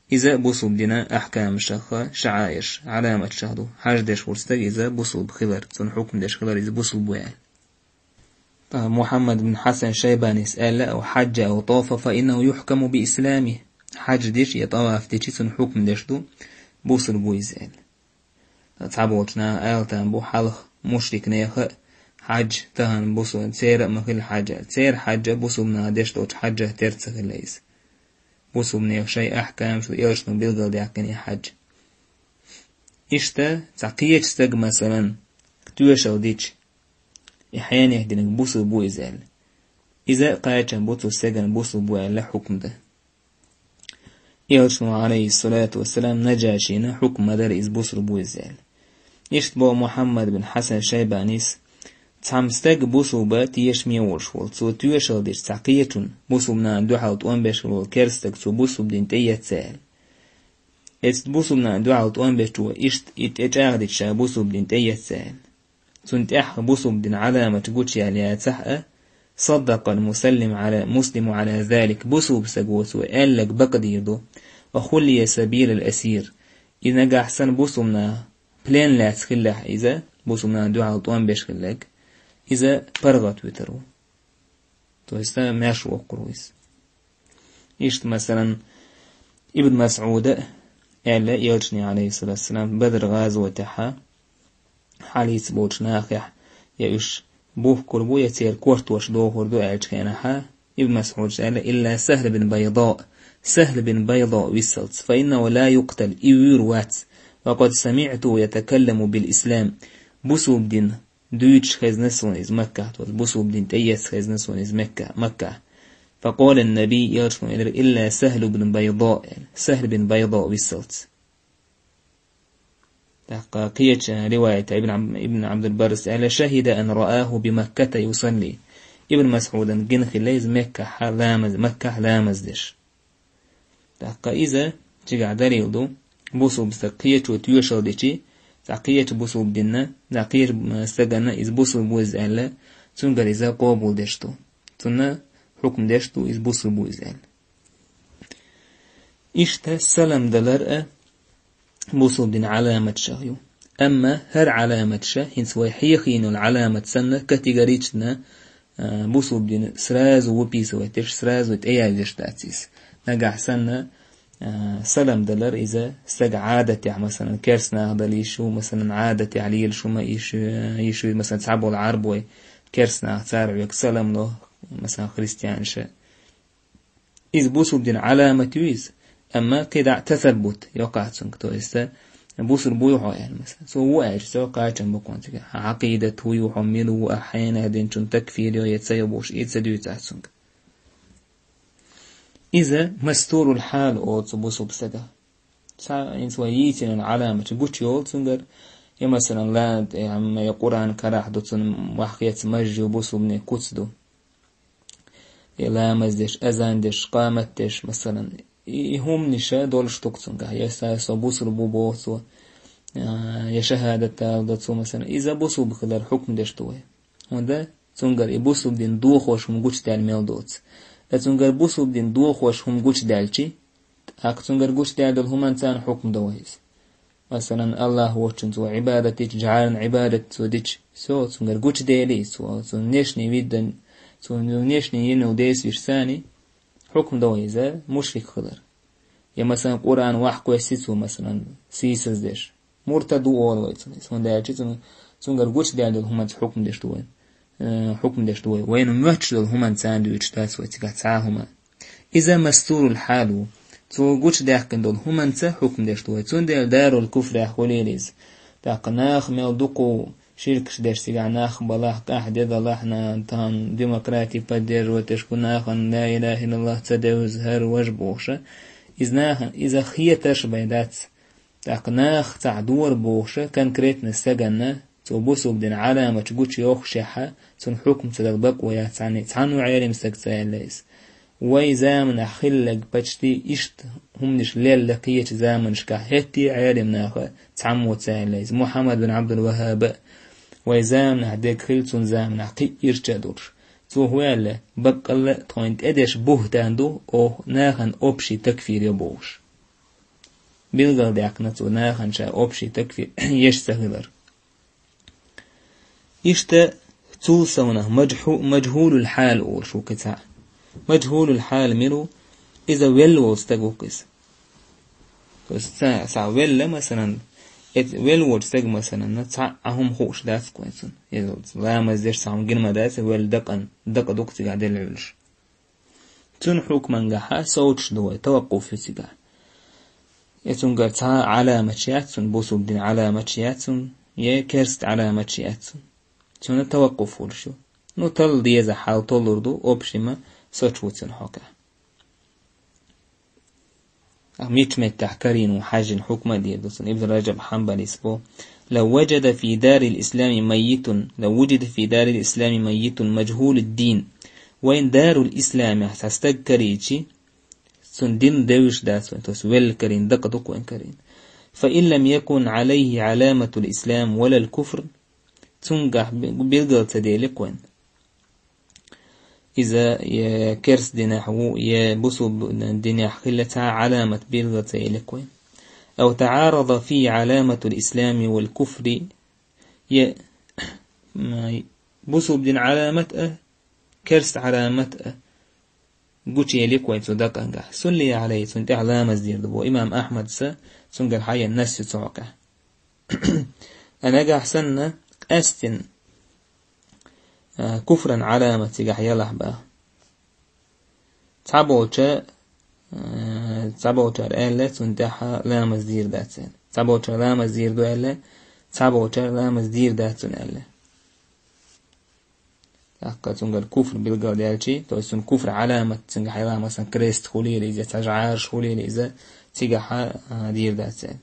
Иза бусулба дина ахькамашах, шаӀаирш, Ӏаламатшах ду. Хьаьж деш волу стаг иза бусулба хилар, цунна хьукм деш хилар иза бусулба ву аьлла. Ткъа Мухьаммад бин Хьасан Шайбанис аьлла: «أو حج أو طاف فإنه يحكم بإسلامه». Хьаьж дича я тӀаваф дича цунна хьукм деш ду, бусулба ву иза аьлла. Цхьаболчу наха ала там бу хьалха мушрик нехан а хьаьж, тахана бусулба, церан а ма хилла хьаьж аьлла. Церан хьаьж а бусулба наха деш долчу хьаьжах тера ца хилла иза. Бусулба нехан шайн ахькамаш ду, элчано билгалдаьккхина и хьаьж. Иштта цхьа кхечу стага, масалан, тоьшалла дича, и хьенех динарг бусулба ву иза аьлла. Иза кхачам бу цу стеган бусулба ву аьлла хьукм дан. Элчано, алейхиссалату вассалам, Наджашина хьукма дара, иза бусурба ву иза аьлла. Иштта бо Мухьаммад бин Хьасан Шайбанис: «Цхьамма стаг бусурба тешаме волуш волу, цо тоьшалла дича цхьа кхечунна, бусурба нахана дуьхьал тӀом беш волу керстаг, цо бусурба дин тӀеэцна», аьлла. Эцу бусурба нахана дуьхьал тӀом бечо иштта и тӀечӀагӀдича ша бусурба дин тӀеэцна аьлла. Цунна тӀехь бусурба дин Ӏаламаташ гучуяьлла яцахь а, саддакъал мусаллим Ӏала, муслиму Ӏала залик, бусурба стаг воцо аьлларг бакъдийр ду, ва хуллия сабилал асир. И нагахь санна бусурба наха плен лаьцна хиллехь иза, бусурба нахана дуьхьал тӀом беш хилларг, иза паргӀат вуьтур ву. То есть, а, маьрша воккхур ву иза. Иштта, масалан, Ибн Масъуда аьлла, Элчане, алейхиссалату вассалам, Бадр гӀазотехьа хьалийца болчу нахехь, я уьш бухкур бу, я церан кортош дохур ду аьллачу хенахьа, Ибн Масъудас аьлла: «Илла Сахьл бин Байда». Сахьл бин Байда виссалц. «Фа иннаху ла юкътал», и вуьйр вац. «Ва къад самиъту ятакалламу бил ислам». Бусурба дин дуьйцуш хезна суна иза Маккахь, то есть бусурба дин тӀеэцна хезна суна иза Мекка-, Маккахь. Факъала ан-Наби, Элчано элира: «Илла Сахьл бин Байда», аьлла. Сахьл бин Байда виссалц. ТӀаккха кхечу риваята Ибн Аб-, Ибн Абдул-Баррис аьлла: «Шахида ан рааху би Макката юсалли». Ибн Масъудана гина хилла иза Меккахь ламаз, Маккахь ламаз деш. ТӀаккха иза чигахь далил ду, бусурба стаг кхечо тоьшалла дичи, цхьа кхечу бусурба динна, цхьа кхечу стаганна иза бусурба ву иза аьлла, цуьнгара иза къобал деш ду. Цунна хьукм деш ду, иза бусурба ву иза аьлла. Иштта салам далар а бусурба дин Ӏаламаташах ю. Амма хӀара Ӏаламаташа, хӀинца вай хьехийна йолу Ӏаламат санна, категорично, а, бусурба дин сразу выписывать деш, сразу тӀеяздеш дац иза. Нагахь санна, а, салам далар иза стага Ӏадатехь, масалан, керстанах дала йиш ю, масалан, Ӏадатехь лелаш хӀума йиш, йиш ю, масалан, цхьаболу Ӏарбой керстанах цара хьоьга салам ло, масалан, христианаша. Иза бусурба дин Ӏаламат ю иза, амма кхидӀа а тасаббут йоккхахь цуьнга, то есть, бусурба вуй хьо аьлла, масалан. Цо ву аьлча, цо кхачам бакъонца, хьан Ӏакъидат вуй хьо, мила ву ахь, хьенех динчун такфир йо я ца йо бохуш, и ца дуьйцахь цуьнга. Иза мастурул хьал олу цу бусурба стага. Цхьа хӀинца вай йийцина Ӏаламаташ гучу йолу цуьнгара, я, масалан, ла, я, я Къуръан карахь ду цунна, ваххьеца маж ю, бусурбане куц ду. Я ламаз деш, азан деш, къамат деш, масалан, и, и хӀуманиша долуш ду-кх цуьнгахь. Я са, со бусурба ву боху цо, а, я шахадат дала до цо, масалан. Иза бусурба хилар хьукм деш ду вай. ХӀунда цуьнгара и бусурба дин дохош хӀума гучудаьлла мел доцу. Ткъа цуьнгара бусурба дин дохош хӀума гучудаьлчи, тӀаккха цуьнгара гучудаьлла долу хӀуманца хьукм до вай иза. Масалан, Аллах воцчунна цо Ӏибадат дича, жӀарна Ӏибадат цо дича, всё, цуьнгара гучудели иза, цо, цо внешний вид дан, цо внешний йина йолу десвиш цани, хьукм до вай иза мушрик хилар. Я, масалан, Къуръан вахкхоьсси цо, масалан, сийсаздеш. Муртад ву олу вай цунна иза. ХӀунда аьлча цуьнга, цуьнгара гучудаьлла долу хӀуманца хьукм деш ду вай. Э, хьукм деш ду вай. Вайна моьттуш долу хӀуманца дуьйцуш дац вай цигахь цхьа а хӀума. Иза мастурул хьал ву. Цо гучудаьккхина долу хӀуманца хьукм деш ду вай. Цундела дарул куфрехь хуьлийла иза. ТӀаккха наха мел дукха ширкаш деш цигахь нах балахь, къахьде далахь, на, тахана демократи поддерживать деш бу, нахана ла илаха иллаллах ца девза, хӀара важа бохуша. Иза нахана, иза хетарш бен дац. ТӀаккха наха цхьаъ дора бохуша, конкретно стаганна, цо бусурба дин Ӏаламаташ гучуйохушехьа, цунна хьукм ца дала бакъо яц цхьанне, цхьанна а Ӏелим стага ца аьлла иза. Вай заманахь хилларг почти иштта хӀуманаш лелла кхечу заманашкахь хӀетте а Ӏелим наха цхьаммо ца аьлла иза. Мухьаммад бин Ӏабдул-ВаххӀаба вай заманахь дерг хилла цунна заманахь кхин а ирча а долуш. Цо хӀун аьлла, баккъалла а тхойн тӀедеш буьхтан ду, оха нахана общий такфир йо бохуш. Билгалдаьккхина цо нахана ша общий такфир еш ца хилар. Иштта цул совнах мажху-, мажхулул хьал олуш ву кхин цхьаъ. Мажхулул хьал мила ву? Иза велла волу стаг ву-кх иза. То есть цхьа, цхьа велла, масалан, эт-, велла волчу стага, масалан, цхьа а хӀума хууш дац-кх вайн цунна. Иза ламаз деш цхьа хӀума гина ма дац, велла дакъан, дакъа дукха цигахь делла Ӏуьллуш. Цуьнан хьукмангахьа совцуш ду вай, таваккъуф ю цигахь. Я цуьнгара цхьа а Ӏаламаташ яц цунна, бусурба дин Ӏаламаташ яц цунна, я керста Ӏаламаташ яц цунна. Цунна таваккъуф хуьлуш ю. Ну, талла деза хьал толлур ду, общий ма соцуш ву цуьнан хьокъехь. Мича меттехь карийна ву хьаьжжина хьукма а дийр ду цунна. Ибн Раджаб Хьанбалис бо: «لو وجد في دار الإسلام ميت، لو وجد في دار الإسلام ميت مجهول الدين». Вайн Дарул Исламехь цхьа стаг карийчи, цуьнан дин девзаш дац вайн, то есть велла карийна, дакъа ду-кх вайн карийна. «فإن لم يكن عليه علامة الإسلام ولا الكفر», цуьнгахь би-, билгал ца дели-кх вайн, иза я керста динехь ву, я бусулба динехь хилла цхьа а Ӏаламат билгал ца елли-кх вайн. «أو تعارض فيه علامة الإسلام والكفر», я, м, бусулба дин Ӏаламат а, керста Ӏаламат а гучуелли-кх вайн цу дакъангахь. «صلي عليه», цунна тӀехь ламаз дийр ду бо. Имам Ахьмадса цуьнгара хьаена насс ю цу хьокъехь. А нагахь санна, къаьстина, а, куфран Ӏаламат цигахь ялахь баха. Цхьаболча, а, цхьаболчара аьлла, цунна тӀехь ламаз дийр дац аьлла. Цхьаболчара ламаз дийр ду аьлла, цхьаболчара ламаз дийр дац цунна аьлла. ТӀаккха цуьнгара куфр билгал даьлчи, то есть цуьнан куфр Ӏаламат, цуьнгахь хьайла, масалан, крест хуьлийла иза, цхьа жӀараш хуьлийла иза, цигахь а, а, дийр дац аьлла.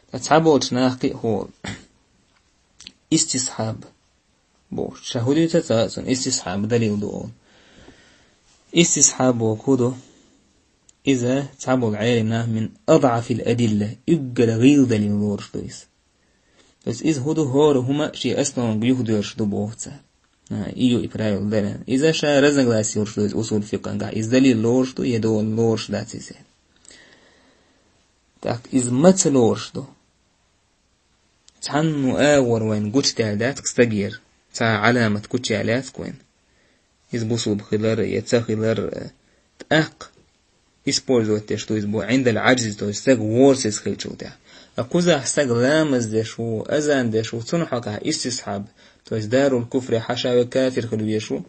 Ткъа цхьаболчу наха кхин а хӀора истисхьаб бохуш. Ша хӀун дуьйцу цара цунна, истисхьаб далил ду олу. Истисхьаб боху хӀун ду? Иза цхьаболу Ӏелам нах мин адӀафил адилла, уггар гӀийла далил лоруш ду иза. То есть иза хӀун ду, хӀора хӀума шен основанга юхадоьрзуш ду боху цара. А, и ю и правило дара. Иза ша разногласие йолуш ду иза усул фикъхьангахь. Иза далил лоруш ду, я долу лоруш дац иза. ТӀаккха иза маца лоруш ду? Цхьанна агӀор вайн гучудаьлла дац-кх стагера, цхьа а Ӏаламат гучуяьлла яц-кх вайн. Иза бусулба хилар я ца хилар, э, тӀаккха использовать деш ду иза бо, Ӏиндал Ӏаджзи, то есть стаг ворсаза хилчул тӀаьхьа. А кхузахь стаг ламаз деш ву, азан деш ву, цунна хьокъехь истисхьаб, то есть дарул куфре хьаша ве кафир хила везаш ву.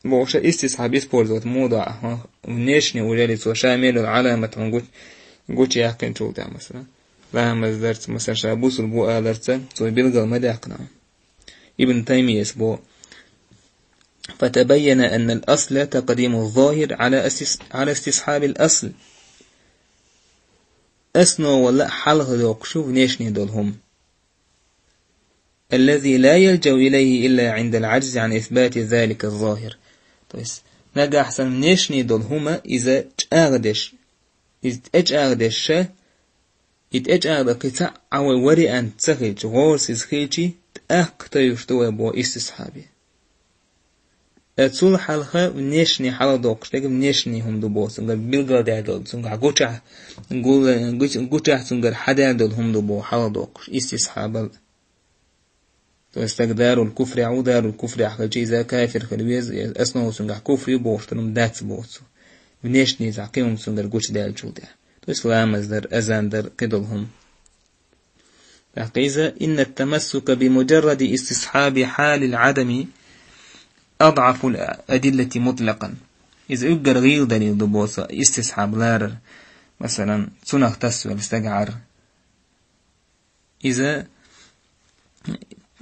Бохуша истисхьаб использовать муха до ахьа, внешне уже лицо ша мел йолу Ӏаламат хьуна гуч-, гучуяьккхинчул тӀаьхьа, масала. Ламаз дарца, масала, ша бусулба ву аларца, цо билгал ма даьккхина. Ибн Таймияс бо: «فتبين أن الأصل تقديم الظاهر على استس-، على استصحاب الأصل». Основа вала хьалха доккхуш ю внешне долу хӀума. «الذي لا يلجأ إليه إلا عند العجز عن إثبات ذلك الظاهر». То есть, нагахь санна внешне долу хӀума иза чӀагӀдеш, иза тӀечӀагӀдеш ша, и тӀечӀагӀдан кхин цхьа а вай вариант ца хилча, гӀорасиза хилчи, тӀаккха тойуш ду вай бо истисхьабе. Э, цул хьалха внешне хьалха доккхуш дерг внешне хӀума ду боху, цуьнгара билгал даьлла долу, цуьнгахь гучахь, гул-, гуч-, гучахь цуьнгара хьадаьлла долу хӀума ду боху хьалха доккхуш, истисхьабал. То есть стаг дарул куфрехь ву, дарул куфрехь хилча, иза кафир хила веза, основа цуьнгахь куфр ю бохуш, тӀе хӀума дац боху цо. Внешне иза кхин хӀума цуьнгара гучудаьллачул тӀаьхьа. То есть ламаз дар, азан дар, кхидолу хӀума. ТӀаккха иза: «إن التمسك بمجرد استصحاب حال العدم أضعف الأدلة مطلقا». Иза уггар гӀийла далил ду боху истисхьаб ларар. Масалан, цунах тасвелла стаг Ӏар. Иза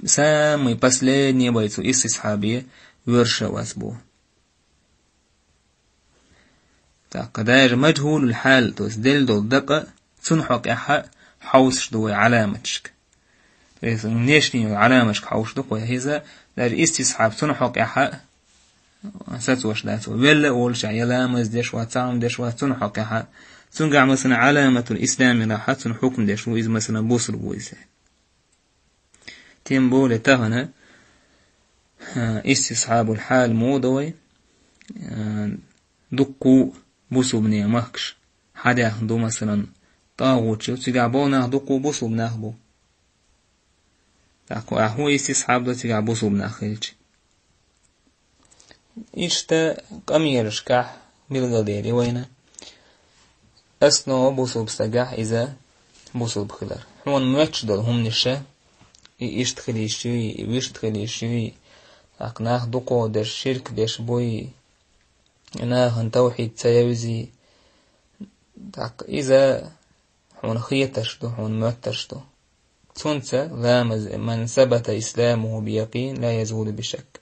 самый последний вай цу истисхьабе воьрша вац боху. ТӀаккха даже мажхулул хьал, то есть делла долу дакъа, цунна хьокъехь хьовсуш ду вай Ӏаламаташка. То есть внешний Ӏаламаташка хьовсуш ду вай, хӀинца даже истисхьаб цунна хьокъехь сацош дац вай. Велла а волуш, я ламаз деш вац, цхьа хӀума деш вац, цунна хьокъехь. Цуьнгахь, масалан, Ӏаламатул ислам елахь, цунна хьукм деш ву, иза, масалан, бусулба ву иза. Тем более тахана, а, истисхьабул хьал муха ду вай, а, дуккха а бусулбанийн махкаш хьадаьхна ду, масалан, тӀагӀутчу, цигахь болу нах дуккха а бусулба нах бу. ТӀаккха ахьа хӀун истисхьаб до цигахь бусулба нах хилча? Иштта къамелашкахь билгалдели вайна, основа бусулба стагахь иза бусулба хилар. Хьуна моьттуш долу хӀуманаша, и иштта хила йиш юй, и вуьшта хила йиш юй, тӀаккха нах дукхо дерш, ширк деш буй, нахана тавхьид ца евзий, тӀаккха иза хьуна хетарш ду, хьуна моьттарш ду. Цунца ламаз: «من ثبت إسلامه بيقين لا يزول بشك».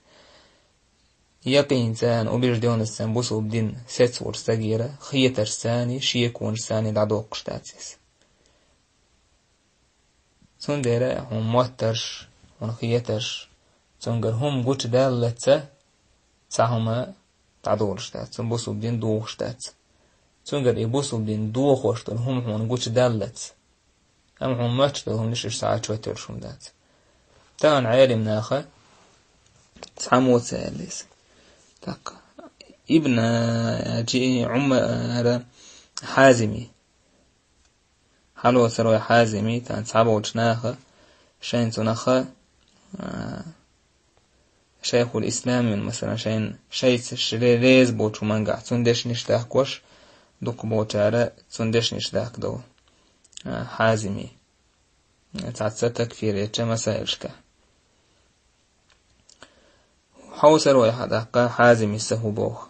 якъинца, убеждённостьца бусулба дин сецволча стагера хетаршца, шеконашца дӀадоккхуш дац иза. Цундела хьуна моттарш, хьуна хетарш, цунгара хӀума гучадаьллалца, цхьа хӀума дӀадолуш дац, цу бусулба дин дохуш дац. Цунгара и бусулба дин дохош долу хӀума хьуна гучадаьллалца. Амма хьуна мотташ долу хӀуманаш уьш цхьа а чот йолуш хӀума дац. Тахана Ӏелим наха цхьаммо ца аьлла иза. ТӀаккха Ибн, э, Джи-, Умара Хьазими. Хьалоцарой Хьазими, тахана цхьаболчу наха, шайн цунах, а, Шайхул Ислам вина, масалан, шайн, шайца ш-, ре-, реза болчу хӀумангахь, цунна дешнаш дахкош, дукхахболчара цунна дешнаш дахка долу, а, Хьазими. Цхьацца такфир еча масаилашка. Хьовсарой хьа даккха Хьазими са хӀу боху,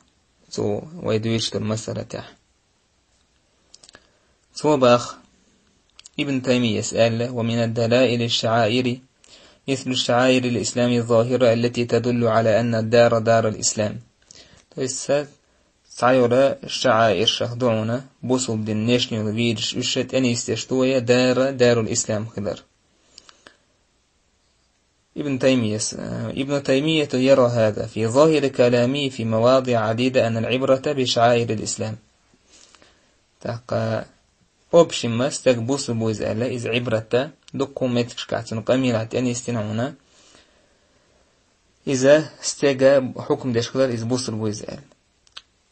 цо вай дуьйцуш долу масала тӀехь. Цо баха, Ибн Таймияс аьлла: «ومن الدلائل الشعائر مثل شعائر الإسلام الظاهرة التي تدل على أن الدار دار الإسلام». То есть, са-, цхьайола шаӀаиршах ду хьуна, бусулба дин нешна йолу вийраш, уьш тӀенисдеш ду вай, дара, дарул ислам хилар. Ибн Таймияс, э, ابن تيمية يرى هذا في ظاهر كلامه في مواضع عديدة أن العبرة بشعائر الإسلام. ТӀаккха общем стаг бусулба ву иза аьлла, иза Ӏибрата, дуккха меттигашкахь цуьнан къамелехь тӀенисдина хьуна. Иза стега хьукам деш хилар, иза бусулба ву иза аьлла.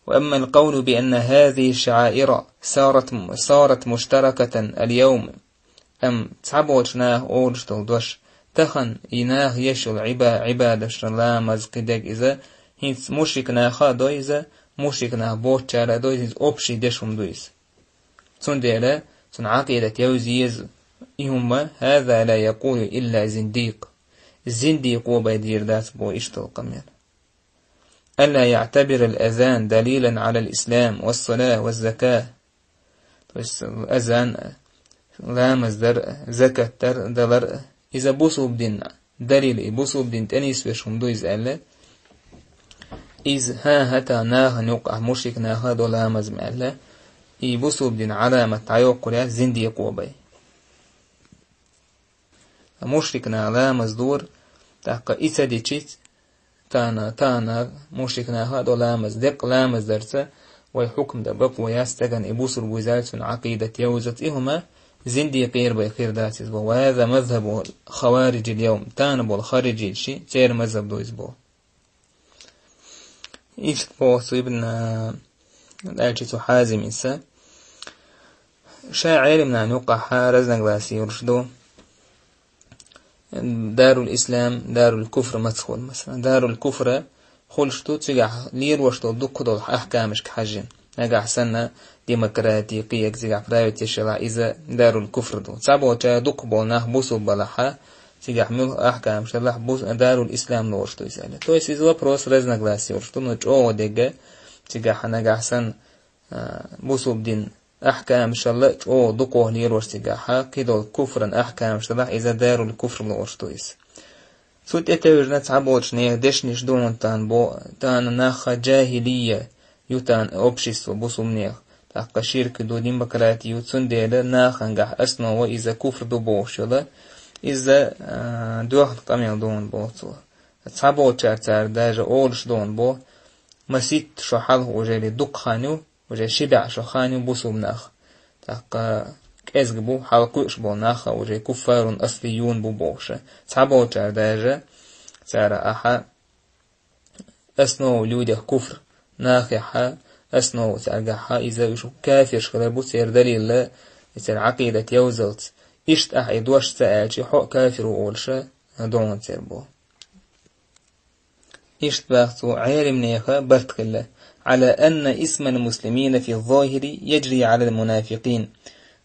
وأما القول بأن هذه الشعائر صارت، صارت مشتركة اليوم. Амма цхьаболчу наха олуш долу дош, тахана и наха еш йолу Ӏиба-, Ӏибадаташ, ламаз, кхидерг иза, хӀинца мушрик наха а до иза, мушрик нах боцучара а до иза, хӀинца общий деш хӀума ду иза. Цундела цуьнан Ӏакъидат евза еза и хӀума, هذا لا يقول إلا زنديق. Зиндикъо бен дийр дац бо иштта къамел. ألا يعتبر الأذان دليلا على الإسلام والصلاة والزكاة. То есть азан, ламаз дар, закат дар, далар, иза бусулба дин далил, и бусулба дин тӀенисвеш хӀума ду иза аьлла. Иза хӀан-хӀа тахана нахана юккъахь мушрик наха а до ламаз ма аьлла. И бусулба дин Ӏаламат дӀайоккхур яц зиндикъо бен. Мушрик наха ламаз дора, тӀаккха и ца дичиц, тахана, тахана мушрик наха а до ламаз, деккъа ламаз дарца, вай хьукам дан бакъо яц стагана и бусулба ву иза аьлла, цуьнан Ӏакъидат евзац, и хӀума зиндикъера бен хир дац иза бо. وهذا مذهب الخوارج اليوم. Тахана болу хариджийчий, церан мазхаб ду иза бо. Иштта боху цу Ибн, а, аьлча цу Хьазимица. Шайн Ӏелимнан юккъахь разногласие йолуш ду. Дарул Ислам, Дарул Куфр маца хуьлу, масалан. Дарул Куфр хуьлуш ду, цигахь лелош долу дуккха долу ахкамашка хьаьжжина. Нагахь санна демократи, кхиерг цигахь править еш елахь, иза Дарул Куфр ду. Цхьаболчара дуккха болу нах бусулба балахь, цигахь муьлха ахкамаш делахь, бус-, Дарул Ислам лоруш ду иза аьлла. То есть иза вопрос разногласий йолуш ду, но чӀогӀа дерг цигахь нагахь санна, а, бусулба дин ахкамашалла чӀогӀа дукхох лелош цигахь, кхидолу куфран ахкамаш делахь, иза Дарул Куфр лоруш ду иза. Цу тӀетевжина цхьаболчу нехан дешнаш ду хьуна тахана бо-, тахана нах джахилия ю тахана общество бусулба нехан. ТӀаккха ширк ду, демократи ю, цундела нахангахь основа иза куфр ду бохуш йолу, иза, а, доьхна къамел ду хьуна боху цо. Цхьаболчара цара даже олуш ду хьуна бо, маситта шо хьалха уже дукха хан ю, уже ши бӀе шо хан ю бусулба нах. ТӀаккха кӀезга бу, хьалкхуьуш болу нах а уже куффарун аслиюн бу бохуша. Цхьаболчара даже цара ахьа основа людях куфр, нахехьа, основа цаьргахьа, иза уьш кафирш хилар бу церан далилла, и церан Ӏакъидат евзалц. Иштта ахьа и дош ца аьлча, хьо а кафир ву олуша, догӀун церан бо. Иштта баха цо Ӏелимнеха барт хилла: على أن اسم المسلمين في الظاهر يجري على المنافقين.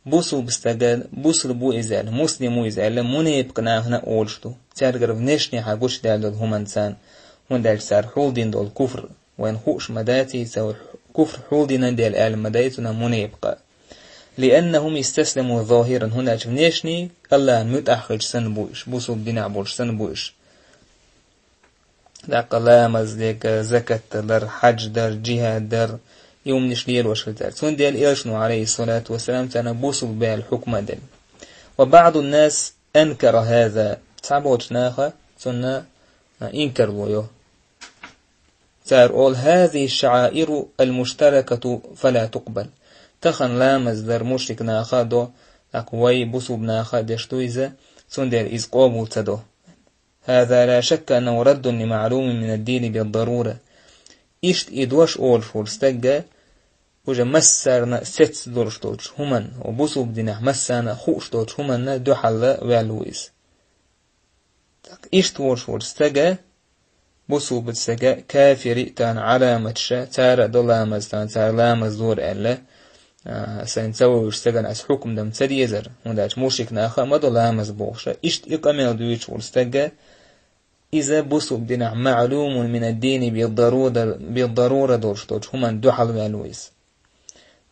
Бусулба стага, бусулба ву иза аьлла, муслим ву иза аьлла, мунепакъ нахана а олуш ду. Цаьргара внешнехьа гучудаьлла долу хӀуманца, хӀунда аьлча цара хьулдина долу куфр вайна хууш ма дац, и ца куфр хьулдина дела аьлла ма дай цунах мунепакъа. لأنهم استسلموا ظاهرا, хӀунда аьлча внешний Аллахьан муьтӀахь хилча санна бу уьш, бусулба динехь болуш санна бу уьш. дакъа ламаз дека, закат дар, хьаж дар, джихад дар, и умниш лелош хилар. Цундела Элчано, алейхиссалату вассалам, царна бусулба аьлла хьукма делла. وبعض الناس أنكر هذا. Цхьаболча наха цунна, а, инкарло йо. Цар олу: هذه الشعائر المشتركة فلا تقبل. Тахана ламаз дар мушрик наха а до, тӀаккха вай бусулба наха а деш ду иза, цундела иза къобал ца до. هذا لا شك أنه رد لمعلوم من الدين بالضرورة. Иштта и дош олуш волу стагга уже массарна а сецна долуш долчу хӀуманна, бусулба динехь массарна а хууш долчу хӀуманна дуьхьал ваьлла ву иза. ТӀаккха иштта волуш волчу стага, бусулба стага, кафири тахана Ӏаламаташа, цара а до ламаз тахана, цара ламаз дора аьлла, а, сайн ца вевзачу стагана аса хьукма дан ца дезара, хӀунда аьлча мушрик наха а ма до ламаз бохуша. Иштта и къамел дуьйцуш волу стага, иза бусулба динехь маълумун мин ад-дини бид-дарура, бид-дарура долуш долчу хӀуманна дуьхьал ваьлла ву иза.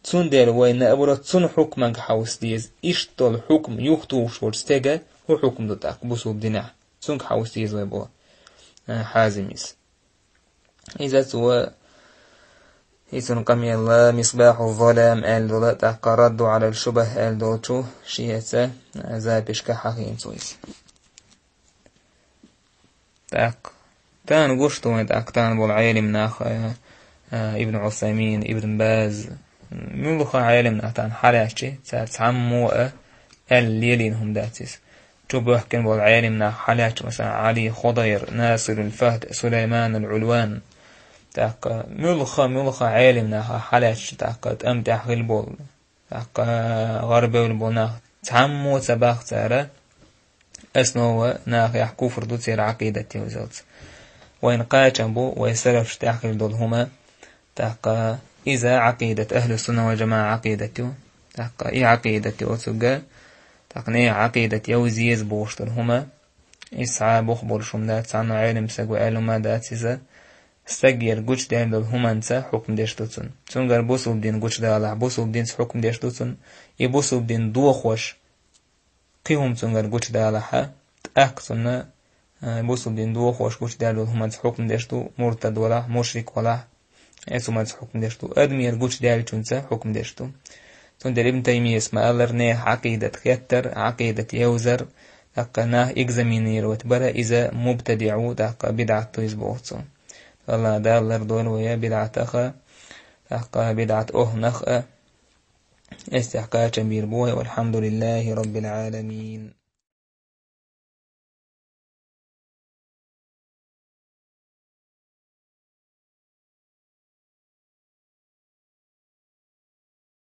Цундела вай наоборот цунна хьукманга хьовса деза, иштта долу хьукма юхатухуш волчу стага хӀун хьукма ду тӀаккха бусулба динехь, цуьнга хьовса деза вай бо, а, Хьазимис. Иза цо, и цуьнан къамел Мисбахьу Залам аьлла долу, тӀаккха Радду Ӏалал Шубахь аьлла долчу шеца, а, запискахь хьахийна цо иза. ТӀаккха тахана гуш ду вайн, тӀаккха тахана болу Ӏелим нах, а, а, Ибн Ӏусаймин, Ибн Баз, муьлхха Ӏелим нах тахана хьалаьцчи, цара цхьаммо а аьлла лелийна хӀума дац иза. Чу бохкина болу Ӏелим нах хьалаьцча, масала, Ӏали Худайр, Насирул Фахд, Сулайманул Ӏулван. ТӀаккха муьлхха, муьлхха Ӏелим нах хьалаьцча, тӀаккха тӀам тӀехь хила болу, тӀаккха гӀарабевлла болу нах цхьаммо ца боху цара, основа нахехь куфр ду церан Ӏакъидат йовзалц. Вайна кхачам бу вай салафаш тӀехь хила долу хӀума, тӀаккха иза Ӏакъидат, ахьлу сунна вал жамаӀа Ӏакъидат ю. ТӀаккха и Ӏакъидат йоцург, тӀаккха нехан Ӏакъидат йовза еза бохуш долу хӀума, иза цхьа а бух болуш хӀума дац, цхьанна Ӏелим стага аьлла хӀума дац иза. Стагера гучудаьлла долу хӀуманца хьукм деш ду цунна. Цуьнгара бусулба дин гучудалахь, бусулба динца хьукм деш ду цунна. И бусулба дин дохош, кхин хӀума цуьнгара гучудалахьа, тӀаккха цунна, а, бусулба дин дохош гучудаьлла долу хӀуманца хьукм деш ду, муртад валахь, мушрик валахь, эцу хӀуманца хьукм деш ду, адамера гучудаьллачунца хьукм деш ду. Цундела Ибн Таймияс ма-аллара, нехан Ӏакъидат хеттар, Ӏакъидат йовзар, тӀаккха нах экзаменировать бара, иза мубтадиӀ ву, тӀаккха бидӀат ду иза боху цо. Алла Дала лардойла вай бидӀатах, тӀаккха бидӀат охӀланах а. Эс тӀехь кхачам бийр бу вай, валхьамдулиллахи раббил Ӏаламин.